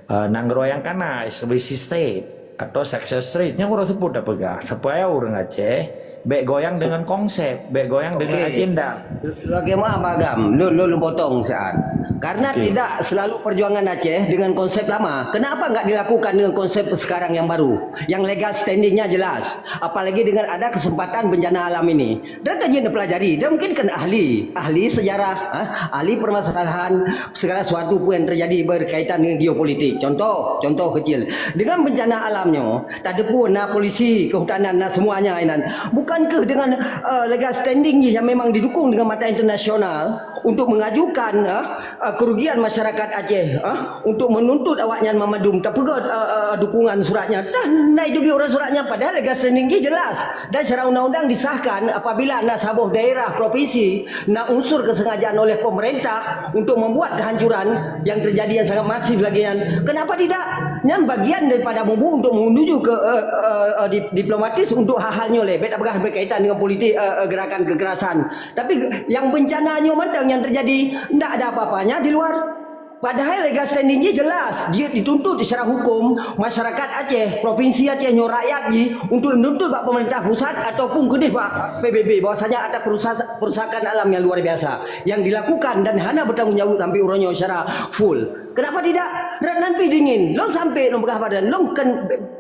eh, nanggroe nyang kana, establishing state atau success state. Nyang uroe seupôt tapeugah, supaya ureuëng Aceh bék goyang dengan konsep, bék goyang dengan Oke. agenda. Lagée meuah Pak Agam, lôn, lôn, lôn potong siat. Karena Oke. tidak selalu perjuangan Aceh dengan konsep lama. Kenapa enggak dilakukan dengan konsep sekarang yang baru? Yang legal standingnya jelas. Apalagi dengan ada kesempatan bencana alam ini. Dan kan jeuet neupelajari, dan mungkin kan ahli, ahli sejarah, ha? Ahli permasalahan segala sesuatu pun yang terjadi berkaitan dengan geopolitik. Contoh, contoh kecil. Dengan bencana alam nyoe, tateupeue na polisi kehutanan, na semuanya inan. Bukankah dengan, eh, legal standing jih yang memang didukung dengan mata internasional untuk mengajukan, eh, eh, kerugian masyarakat Aceh, eh, untuk menuntut awaknyan mamandum, tapeugét, eh, eh, dukungan suratnya. Dan na itu di orang suratnya, padahal legal standing jih jelas. Dan secara undang-undang disahkan apabila na saboh daerah provinsi na unsur kesengajaan oleh pemerintah untuk membuat kehancuran yang terjadi yang sangat masif lagi nyan. Kenapa tidak? Nyan bagian daripada mubu untuk menuju ke, eh, eh, eh, di-, diplomatis untuk hal-hal nyoe lé. Bék tapeugah berkaitan dengan politik, eh, eh, gerakan kekerasan. Tapi yang bencana nyoe mantong yang terjadi, ndak ada apa-apanya di luar. Padahal legal standing jih jelas, jeuet dituntut secara hukum, masyarakat Aceh, provinsi Aceh nyoe, rakyat jih untuk menuntut bak pemerintah pusat ataupun keudeh bak P B B bahwasanya ada perusa-, perusakan alam yang luar biasa yang dilakukan dan hana bertanggung jawab sampai uroe nyoe secara full. Kenapa tidak? Rot nan pih dingin. Lôn sampai lôn peugah bak droen, lôn kon,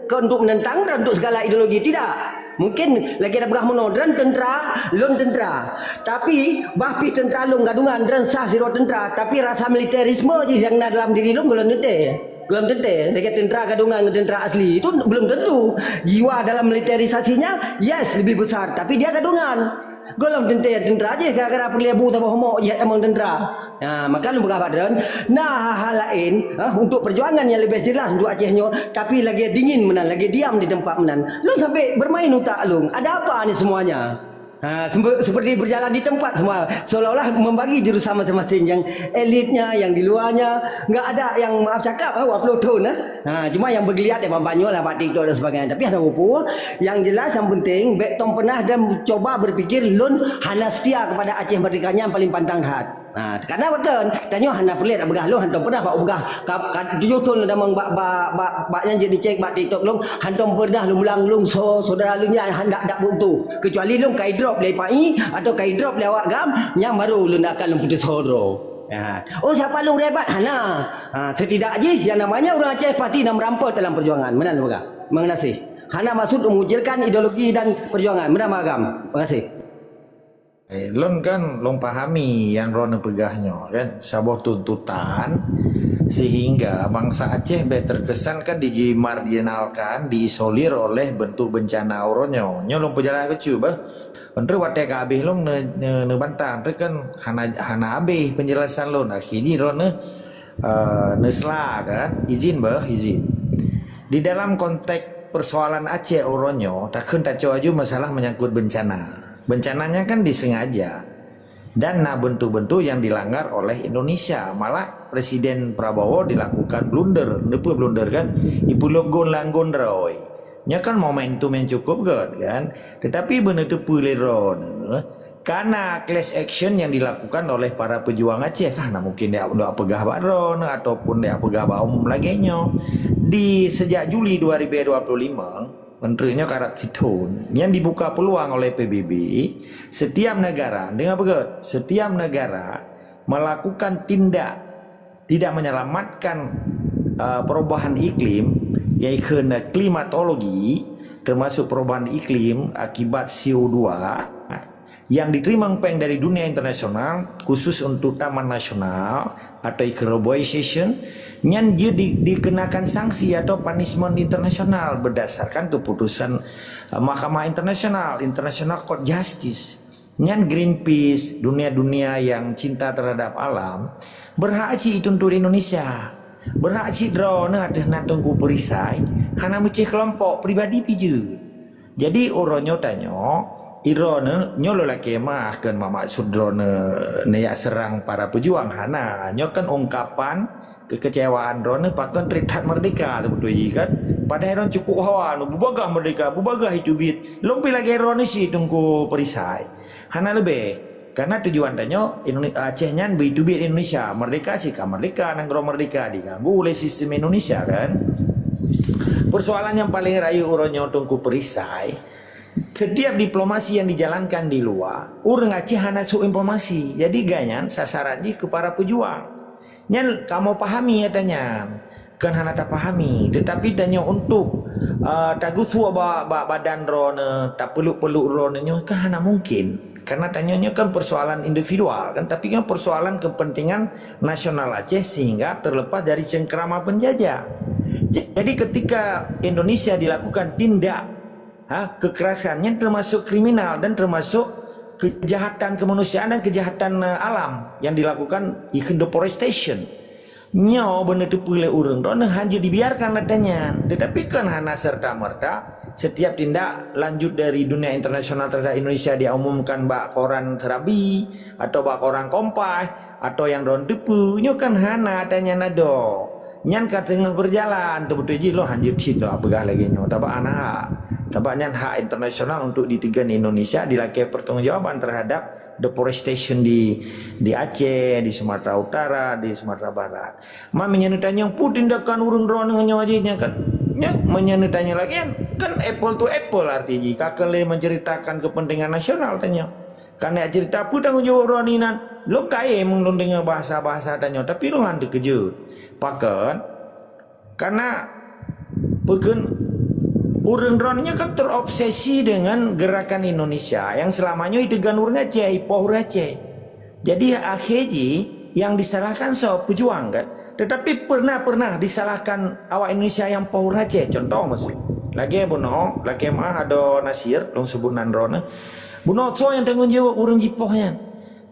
kon untuk menentang droen untuk segala ideologi, tidak. Mungkin lagée tapeugah meunoe, droen teuntera, lôn teuntera. Tapi bah pih teuntera lôn gadungan, droen sah sidroe teuntera, tapi rasa militerisme jih nyang na dalam diri lôn gohlom teuntée. Gohlom teuntée, lagée teuntera gadungan ngon teuntera asli. Itu belum tentu. Jiwa dalam militerisasinya, yes, lebih besar, tapi dia gadungan. Gohlom teuntée teuntera jih gara-gara peureulée bu saboh homok jih tamong teuntera. Ha, maka lôn peugah bak droen, na hal-hal laén, ha, untuk perjuangan yang lebih jelas untuk Aceh nyoe, tapi lagée dingin meunan, lagée diam di tempat meunan. Lôn sampai bermain utak lôn. Ada apa ni semuanya? Ha, sempe-, seperti berjalan di tempat semua. Seolah-olah membagi jurusan masing-masing. Yang elitnya, yang di luarnya. Enggak ada yang, maaf cakap, ha, dua puluh thon, ha. Ha, cuma yang bergeliat ya, bak nyoe lah, bak TikTok dan sebagainya. Tapi hana peue-peue. Yang jelas, yang penting, bék tom peunah dan cuba berpikir, lôn hana setia kepada Aceh Merdeka, nyan paling pantang that. Ha, karena beutôi, tanyoe hana peureulée tapeugah lôn hantom peunah bak peugah. Ka, ka tujoh thon lôn tamong bak, bak, bak, bak nyan jeuet dicek bak TikTok lôn, hantom peunah lôn bilang lôn so-, saudara lôn nyan handak dak beutuh. Kecuali lôn ka idrop lé P A I atau ka idrop lé awak GAM, nyan baru lôn akan lôn putus ho droe. Ha. Oh, siapa lôn rebat? Hana. Ha, setidak jih yang namanya ureuëng Aceh pasti na merampok dalam perjuangan. Meunan lôn peugah. Mengenasih. Hana maksud mengucilkan ideologi dan perjuangan. Meunan Pak Agam. Terima kasih. Eh, lôn kan lôn pahami nyang droeneuh peugah nyoe kan, saboh tuntutan sehingga bansa Aceh bék terkesan kan dijimarjinalkan, diisolir oleh bentuk bencana uroe nyoe. Nyoe lôn peujeulaih bacut bah. Enteuk watée ka habéh lôn ne-, ne-, neubantah, enteuk kan hana, hana habéh penjelasan lôn. Akhé jih droeneuh, eh, neusela kan. Izin bah, izin. Di dalam konteks persoalan Aceh uroe nyoe, takheun tacok aju masalah menyangkut bencana. Bencana nyan kan disengaja dan na bentuk-bentuk yang dilanggar oleh Indonesia. Malah Presiden Prabowo dilakukan blunder, neupeu blunder kan, ipeulop gon lam gon droe. Nya kan momentum yang cukup gét kan. Tetapi beuneuteupeu lé droeneuh, karena class action yang dilakukan oleh para pejuang Aceh, kan hana mungkin dia, dia peugah bak droeneuh ataupun dia peugah bak umum lagée nyoe. Di sejak Juli dua ribu dua puluh lima, Menteri nyoe karab sithon, yang dibuka peluang oleh P B B, setiap negara, dengar beugét, setiap negara melakukan tindak tidak menyelamatkan, uh, perubahan iklim, yaitu klimatologi, termasuk perubahan iklim akibat C O dua, yang diterima péng dari dunia internasional khusus untuk taman nasional atau eco-reboisation, nyan jeuet di-, dikenakan sanksi atau punishment internasional berdasarkan keputusan, eh, Mahkamah Internasional, International Court Justice. Nyan Greenpeace, dunia-dunia yang cinta terhadap alam, Beurhak cit ituntut Indonesia. Beurhak cit droeneuh ateueh nan Teungku Perisai, hana meucéh keulompok pribadi pih jeuet. Jadi, uroe nyoe tanyoe, droeneuh nyoe lôn lakée meu'ah kheun mak maksud droeneuh neujak seurang para peujuang, hana. Nyoe kan ungkapan keukecewaan droeneuh pakon treb that meurdeka teubeutôi jih kan. Padahai droeneuh cukup hawa, nyoe beubagaih meurdeka, beubagaih iteubiet. Lôn pih lagée droeneuh cit Teungku Perisai. Hana leubeh. Karena tujuan tanyoe Indone-, Aceh nyan beuteubiet Indonesia. Meurdeka sika meurdeka, nanggroe meurdeka diganggu oleh sistem Indonesia kan. Persoalan nyang paleng rayeuk uroe nyoe Teungku Perisai, setiap diplomasi yang dijalankan di luar, ureuëng Aceh hana sôk informasi. Jadi gobnyan sasaran jih keu para peujuang. Nyan kamoe pahami ata nyan. Kan hana tapahami, teutapi tanyoe untuk, eh, tageusuek bak, bak badan droeneuh, tapeluk-peluk droeneuh nyoe kan hana mungkin. Karena tanyoe nyoe kan persoalan individual kan, tapi kan persoalan kepentingan nasional Aceh sehingga terlepas dari cengkerama penjajah. Jadi ketika Indonesia dilakukan tindak, ha, kekerasan, nyan termasuk kriminal dan termasuk kejahatan kemanusiaan dan kejahatan, eh, alam yang dilakukan, ikheun deforestation. Nyoe beuneuteupeu lé ureuëng droeneuh hana jeuet dibiarkan ata nyan. Teutapi kan hana serta-merta setiap tindak lanjut dari dunia internasional terhadap Indonesia diumumkan bak koran Serabi atau bak koran Kompas atau nyang droeneuh teupeu. Nyoe kan hana ata nyan adoe. Nyan ka teungoh beujalan, teubeutôi jih lôn hana jeuet cit lôn peugah lagée nyoe. Sabab hana hak. Sabab nyan hak internasional untuk diteugon Indonesia dilakée pertanggungjawaban terhadap deforestation di, di Aceh, di Sumatera Utara, di Sumatera Barat. Ma meunyoe neutanyong peue tindakan ureuëng droeneuh nyoe jih nyan kan, nyan meunyoe neutanyong lagée nyan, kan apple to apple arti jih, ka keuh lé menceritakan kepentingan nasional tanyoe. Kan jak cerita peue tanggong jaweueb droeneuh nan, lôn kayém lôn deungoe bahasa-bahasa tanyoe, tapi lôn hana teukeujot. Pakon? Karena peukon ureuëng droeneuh nyoe kan terobsesi dengan gerakan Indonesia yang selama nyoe iteugon ureuëng Aceh, ipoh ureuëng Aceh. Jadi akhé jih yang disalahkan soe, pejuang kan? Tetapi pernah-pernah disalahkan awak Indonesia yang poh ureuëng Aceh. Contoh maksud, lagée bunoe, lagée meu'ah adoe Nasir, lôn sebut nan droeneuh. Bunoe soe nyang tanggong jaweueb ureuëng jipoh nyan?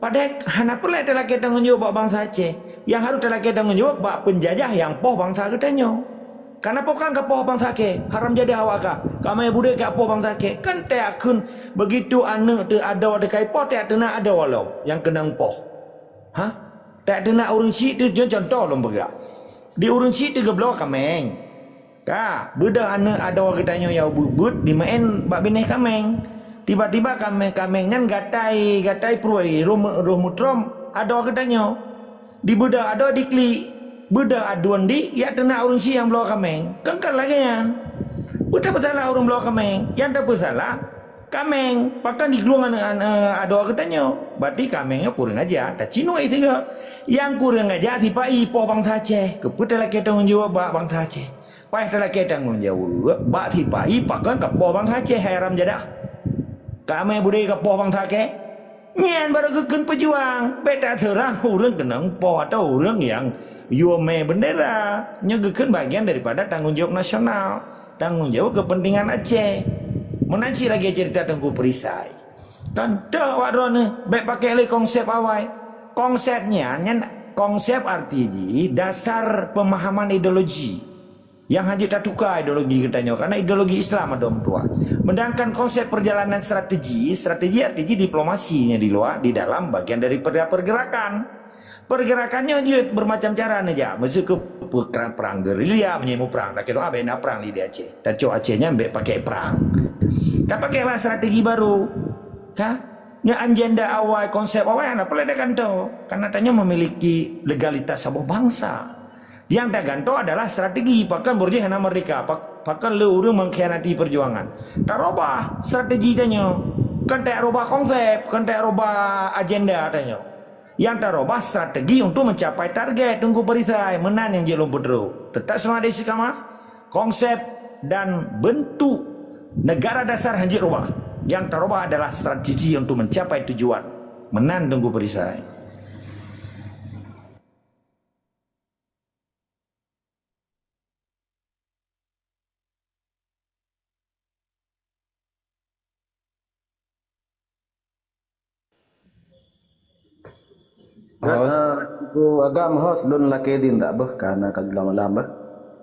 Padahai hana peureulée talakée tanggong jaweueb bak bansa Aceh. Nyang harôh talakée tanggong jaweueb bak peunjajah nyang poh bansa geutanyoe. Kana poh kan ka poh bansa kée, haram jadah awak ka. Ka mé budé ka poh bansa kée. Kan teuakheun begitu aneuëk teu adoe teuka ipoh, teuak teunak adoe lom nyang keunong poh. Ha? Teuak teunak ureuëng syiek teu, contoh lôn peugah. Di ureuëng syiek teu geubloe kaméng. Ka, beudôh aneuëk adoe geutanyoe nyang ubeuet-ubeuet dimeu'én bak binéh kaméng. Tiba-tiba kaméng-kaméng nyan gatai, gatai pruet, roh meu-, roh meutrom adoe geutanyoe. Dibeudôh adoe diklik, beudôh aduen di, jak teunak ureuëng syiek nyang bloe kaméng. Kan ka lagée nyan. Peue tapeusalah ureuëng bloe kaméng? Nyang tapeusalah kaméng, pakon diglueng aneuëk, aneuëk adoe geutanyoe. Berarti kaméng nyoe kureueng aja, tacinuek sigoe. Nyang kureueng aja sipa-i poh bansa Aceh. Keupeue talakée tanggong jaweueb bak bansa Aceh? Payah talakée tanggong jaweueb bak sipa-i pakon ka poh bansa Aceh, hai haram jadah. Ka mé budé ka poh bansa kée? Nyan barô geukheun peujuang. Bék taseurang ureuëng keunong poh atau ureuëng nyang yue mé beundera. Nyoe geukheun bagian daripada tanggong jaweueb nasional, tanggong jaweueb keupeuntengan Aceh. Meunan cit lagée ceurita Teungku Perisai. Contoh awak droeneuh, bék pakai lé konsep awai. Konsep nyan, nyan konsep arti jih dasar pemahaman ideologi. Nyang hana jeuet tatuka ideologi geutanyoe, karena ideologi Islam adoe meutuah. Sedangkan konsep perjalanan strategi, strategi arti jih diplomasi nyang di luar, di dalam bagian dari pergerakan. Pergerakan nyoe jeuet bermacam cara neujak. Meuseu keu pe-, perang, perang gerilya, meunyoe muprang, lakée doa bék na prang di Aceh. Tacok Aceh nyan bék pakai prang. Tapakailah strategi baru. Ka? Nyoe agenda awai, konsep awai hana peureulée tagantoe. Karena tanyoe memiliki legalitas saboh bansa. Nyang tagantoe adalah strategi, pakon beurujih hana merdeka, pak-, pakon le ureuëng mengkhianati perjuangan. Tarubah strategi tanyoe. Kon tarubah konsep, kon tarubah agenda tanyoe. Nyang tarubah strategi untuk mencapai target Teungku Perisai, meunan nyang jeuet lôn peutrok. Teutap seumah di Istiqamah, konsep dan bentuk negara dasar hana jeuet rubah. Nyang tarubah adalah strategi untuk mencapai tujuan. Meunan Teungku Perisai. Ga, eh, Teungku Agam, host, lôn lakée idin dak beuh, karena ka jula malam beuh.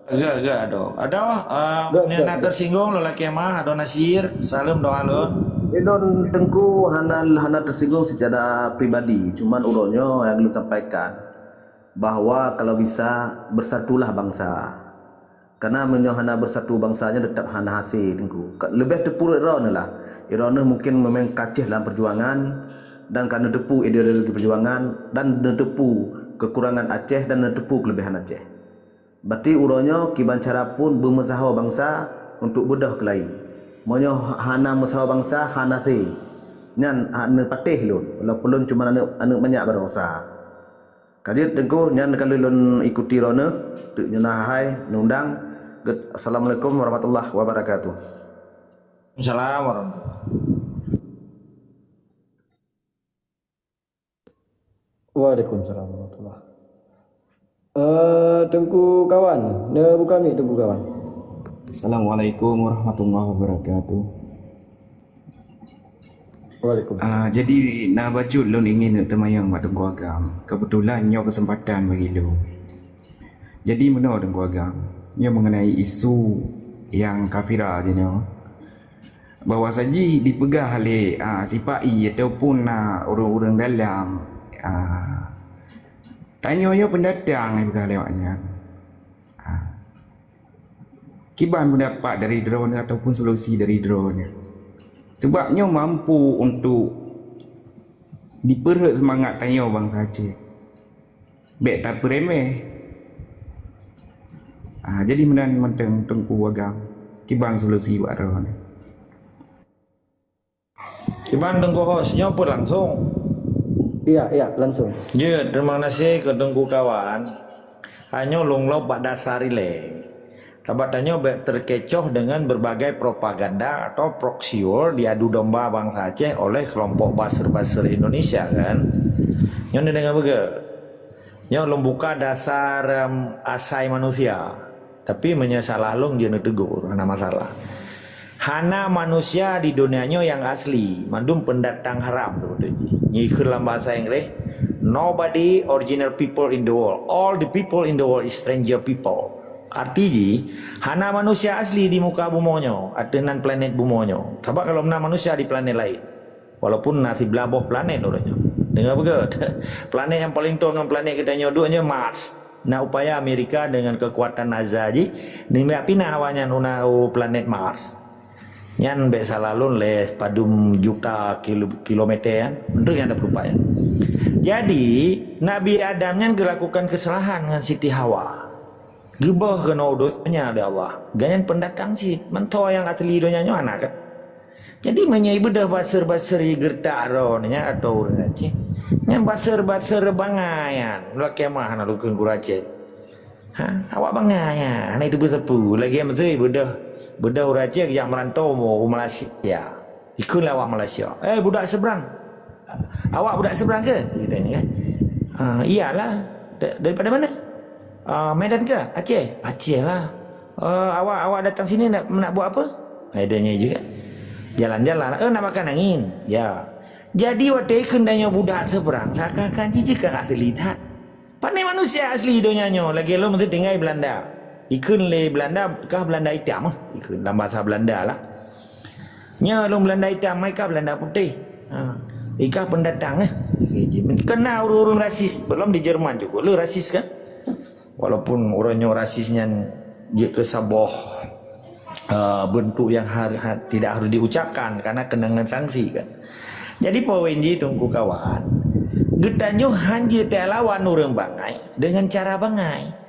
Ga, ga, adoe. Adoe, eh, Ga, ga, na ga. Tersinggung lôn lakée meu'ah, adoe Nasir, saleuem doa lôn. Ilôn Teungku hana, hana tersinggung secara pribadi, cuman uroe nyoe nyang lôn sampaikan bahwa kalau bisa bersatulah bangsa. Karena meunyoe hana beusatu bansa nyan, teutap hana hase Teungku. Ka, leubeh teupeu droeneuh lah. Droeneuh mungkin memang ka céh lam peujuangan dan ka neuteupeue ideologi peujuangan dan neuteupeue kekurangan Aceh dan neuteupeue kelebihan Aceh. Berarti uroe nyoe kiban cara pun beumeusaho bansa untuk beudôh keulayi. Meunyoe hana meusaho bansa, hana hase. Nyan hana patéh lôn, walaupun lôn cuma aneuk, aneuk manyak baroesa. Ka jeuet Teungku, nyan ka lheueh lôn ikuti droeneuh, teuk nyoe na hai neundang. Get, Assalamualaikum warahmatullahi wabarakatuh. Waalaikumsalam warahmatullahi. Waalaikumsalam warahmatullahi. Eh, Teungku Kawan, neubuka mic Teungku Kawan. Assalamualaikum warahmatullahi wabarakatuh. Waalaikumsalam. Ah, jadi na bacut lôn ingin neuk teumanyong bak Teungku Agam. Kebetulan nyoe kesempatan bagi lôn. Jadi meunoe Teungku Agam, nyoe mengenai isu nyang ka viral jinoe, bahwa sajih dipeugah lé, ah, sipa-i ataupun na ureuëng-ureuëng dalam, ah, tanyoe nyoe pendatang, dipeugah lé awak nyan. Ah. Kiban pendapat dari droeneuh ataupun solusi dari droeneuh? Sebab nyoe mampu untuk dipeurhot seumangat tanyoe bansa Aceh. Bék tapeuremeh. Ah, jadi meunan mantong Teungku Agam. Kiban solusi bak droeneuh? Kiban Teungku host, nyoe peuet langsung? Iya, iya, langsung. Jeuet, terima kasih keu Teungku Kawan. Hanyoe lôn lop bak dasar ilée. Sabab tanyoe bék terkecoh dengan berbagai propaganda atau proxy war diadu domba bansa Aceh oleh kelompok buzzer-buzzer Indonesia, kan? Nyoe neudeungoe beugét. Nyoe lôn buka dasar, em, asai manusia. Tapi meunyoe salah lôn, jeuet neutegur, hana masalah. Hana manusia di dunia nyoe nyang asli, mandum pendatang haram seperti ini. Nyoe ikheun lam bahasa Inggris, "Nobody original people in the world. All the people in the world is stranger people." Arti jih, hana manusia asli di muka bumoe nyoe, ateueh nan planet bumoe nyoe. Sabab kalau na manusia di planet laén, walaupun na siblaih boh planet uroe nyoe. Deungoe beugét, planet nyang paleng thon ngon planet geutanyoe duek nyoe Mars. Na upaya Amerika dengan kekuatan NASA jih, nibak pinah awaknyan u na-, u planet Mars. Nyan bék salah lôn lé padum juta kilo-, kilometer nyan, untuk nyang tapeurupai. Jadi, Nabi Adam nyan geulakukan kesalahan ngon Siti Hawa. Geuboh keunoe u donya lé Allah. Gobnyan pendatang cit. Mantong nyang asli donya nyoe hana kan. Jadi, meunyoe ibeudôh buzzer-buzzer igeureutak droe nyan atau ureuëng Aceh, nyan buzzer-buzzer bangai nyan. Lakée meu'ah na lôn kheun gurée Aceh. Ha, awak bangai nyan, hana iteupeu-teupeu. Lagée meuseue ibeudôh, beudôh ureuëng Aceh geujak meurantau u Malaysia. Ikheun lé awak Malaysia, "Eh, budak seberang. Awak budak seberang ke?" Geutanyong kan. "Ah, iyalah. Da-, daripada mana?" "Ah, Medan ke? Aceh?" "Aceh lah." "Ah, awak, awak datang sini nak, nak buat apa?" Eh, dia nyan je kan. "Jalan-jalan." "Eh, nak makan angin?" "Ya." Jadi watée ikheun tanyoe budak seberang, seakan-akan jih kan asli that. Pane manusia asli donya nyoe, lagée lom teutinggai Belanda. Ikheun lé Belanda, kah Belanda itam, eh, ikheun lam bahasa Belanda lah. Nyoe lom Belanda itam, mai kah Belanda putéh. Ha. Ikah pendatang, eh. Kena ureuëng-ureuëng rasis, belum di Jerman juga le rasis kan. Walaupun ureuëng nyoe rasis nyan jeuet keu saboh, eh, bentuk yang har-, ha-, tidak harus diucapkan karena kena ngon sanksi kan. Jadi poin jih Teungku Kawan, geutanyoe hanjeuet talawan ureuëng bangai dengan cara bangai.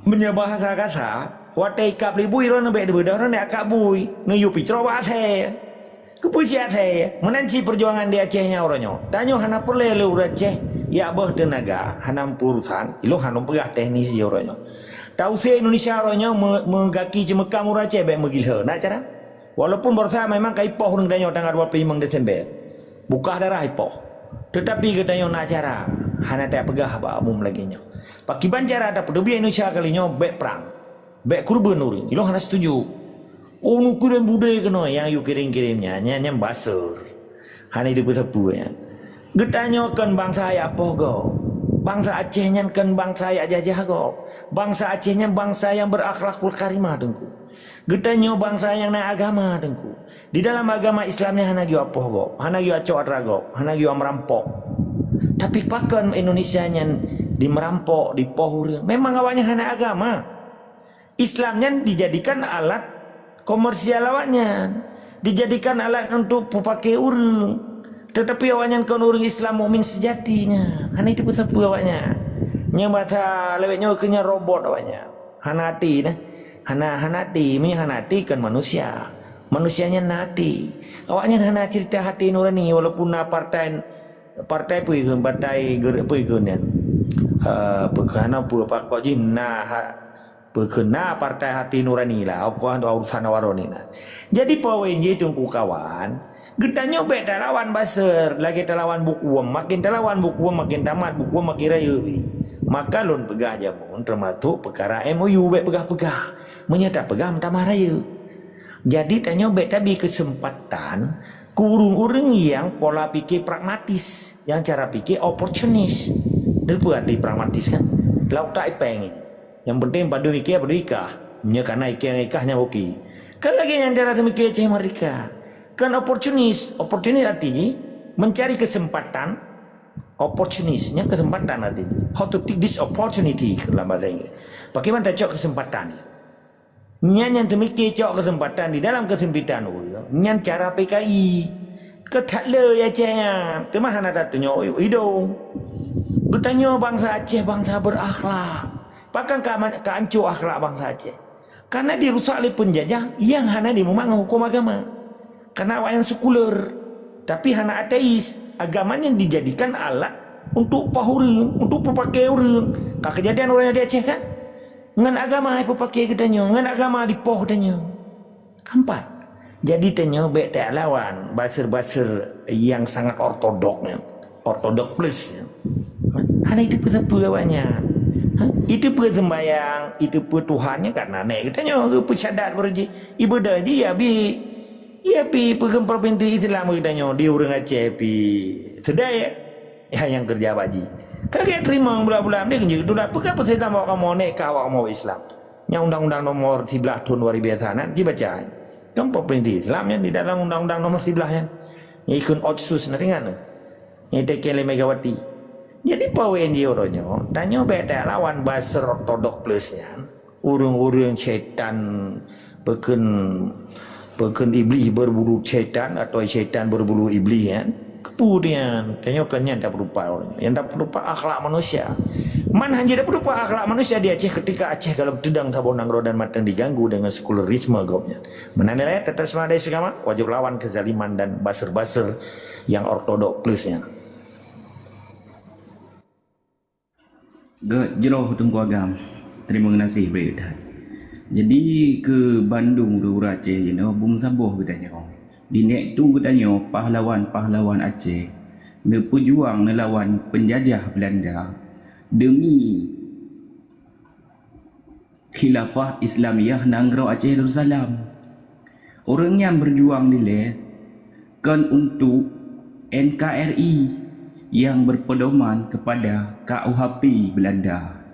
Meunyoe bahasa kasa, watée ikab libui droeneuh bék dibeudôh droeneuh akab bui, neuyue picroh bak asée. Keupeue cit asée? Meunan cit peujuangan di Aceh nyan uroe nyoe. Tanyoe hana peureulée lé ureuëng Aceh jak boh teunaga, hana meupeurusan, ilôn hana peugah teknisi uroe nyoe. Tause Indonesia uroe nyoe me-, meugaki ceumeukam ureuëng Aceh bék meugilhô, na cara? Walaupun baroesa memang ka ipoh ureuëng geutanyoe tanggal dua puluh lima Desember. Bukah darah ipoh. Tetapi geutanyoe na cara, hana tapeugah bak umum lagée nyoe. Pakiban cara tapeuteubiet Indonesia kali nyoe bék prang. Bék keureubeuen ureuëng. Ilôn hana setuju. Oh, neukirim budé keunoe nyang yue kirim-kirim nyan, nyan, nyan buzzer. Hana iteupeu-teupeu nyan. Geutanyoe kon bansa jak poh gob. Bansa Aceh nyan kon bansa jak jajah gob. Bansa Aceh nyan bansa nyang berakhlakul karimah, Teungku. Geutanyoe bansa nyang na agama, Teungku. Di dalam agama Islam nyan hana geuyue jak poh gob, hana geuyue jak cok atra gob, hana geuyue jak meurampok. Tapi pakon Indonesia nyan dimeurampok, dipoh ureuëng? Memang awaknyan hana agama. Islam nyan dijadikan alat komersial awaknyan, dijadikan alat untuk peupaké ureuëng. Tetapi awaknyan kon ureuëng Islam mukmin sejatinya. Hana itu peusapeue awaknyan. Nyang basa lawét nyoe keu nyan robot awaknyan. Hana até dah. Hana, hana até. Meunyoe hana até kon manusia. Manusia nyan na até. Awaknyan hana cerita hati nurani walaupun na partai, partai peue ikheun, partai ger-, peue ikheun nyan. Eh, peue hana peue, pakon jih na ha-, Peue kheun na partai hati nurani lah, oh, kon urusan awak droeneuh na. Jadi poin jih Teungku kawan, geutanyoe bék talawan baser lagée talawan bukuem, makin talawan bukuem makin tamat, bukuem makin rayeuk. Maka lôn peugah jameun teumasok peukara M O U bék peugah-peugah. Meunyoe tapeugah meutamah rayeuk. Jadi tanyoe bék tabi keuseumpatan keu ureuëng-ureuëng nyang pola pike pragmatis, nyang cara pike oportunis. Neupeu arti pragmatis kan? Lam utak ipeng jih. Nyang penting padum ikée padum ikah. Meunyoe kana ikée ngon ikah nyan oke. Kan lagée nyang cara teumikée Aceh Merdeka. Kan oportunis, oportunis arti jih mencari kesempatan. Oportunis, nyan kesempatan arti jih. How to take this opportunity dalam bahasa Inggris. Bagaimana tacok kesempatan? Nyan nyang teumikée cok keuseumpatan di dalam keusempitan ureuëng, nyan cara P K I. Keu that le ya Aceh nyan, teuma hana tatunyok idong. Geutanyoe bansa Aceh bansa berakhlak. Pakon ka, ka anco akhlak bansa Aceh? Karena dirusak lé peunjajah nyang hana dimeumangat huköm agama. Karena awaknyan sekuler, tapi hana ateis. Agama nyan dijadikan alat untuk poh ureuëng, untuk peupaké ureuëng. Ka keujadian ureuëng di Aceh kan? Ngon agama hai peupaké geutanyoe, ngon agama dipoh geutanyoe. Keempat, jadi tanyoe bék talawan baser-baser nyang sangat ortodok nyan, ortodok plus nyan. Hana itu peusapeue awaknyan. Ha? Itu peuseumbayang, itu peutuhan nyan karena nek geutanyoe geupeucadat baru jih. Ibadah jih ya bi, ya pi peugem provinsi Islam geutanyoe di ureuëng Aceh pi. Sedai ya? Ya, nyang keureuja bak jih. Ka gét teurimong bulan-bulan dia keunjeuet tudak. Peugah peusilam awak kamoe nek kah awak kamoe Islam. Nyang Undang-Undang Nomor Siblaih Thon dua ribu siblaih nan, jibaca. Kan provinsi Islam nyan di dalam Undang-Undang Nomor Siblaih nyan. Nyang ikheun Otsus na ringan tu. Nyang iteken lé Megawati. Jadi poin jih uroe nyoe, tanyoe bék talawan baser ortodok plus nyan. Ureuëng-ureuëng syaitan, peukheun, peukheun iblih berbulu syaitan atau syaitan berbulu iblih, kan? Keupeue nyan? Tanyoe kon nyan tapeurupa ureuëng. Nyang tapeurupa akhlak manusia. Man hana tapeurupa akhlak manusia di Aceh ketika Aceh galom teudong saboh nanggroe dan mantong diganggu dengan sekularisme gobnyan. Meunan nilai, tetap semangat dari seugama, wajib lawan kezaliman dan baser-baser nyang ortodok plus nyan. Gét jroh Teungku Agam. Teurimong gaséh bri that. Jadi keu bandum ureuëng Aceh jinoe bungsaboh geutanyoe. Di nek tu geutanyoe pahlawan-pahlawan Aceh neupeujuang neulawan peunjajah Beulanda deumi Khilafah Islamiyah Nanggroe Aceh Darussalam. Ureuëng nyan beujuang dilée kon untuk N K R I nyang beupedoman keupada K U H P Beulanda.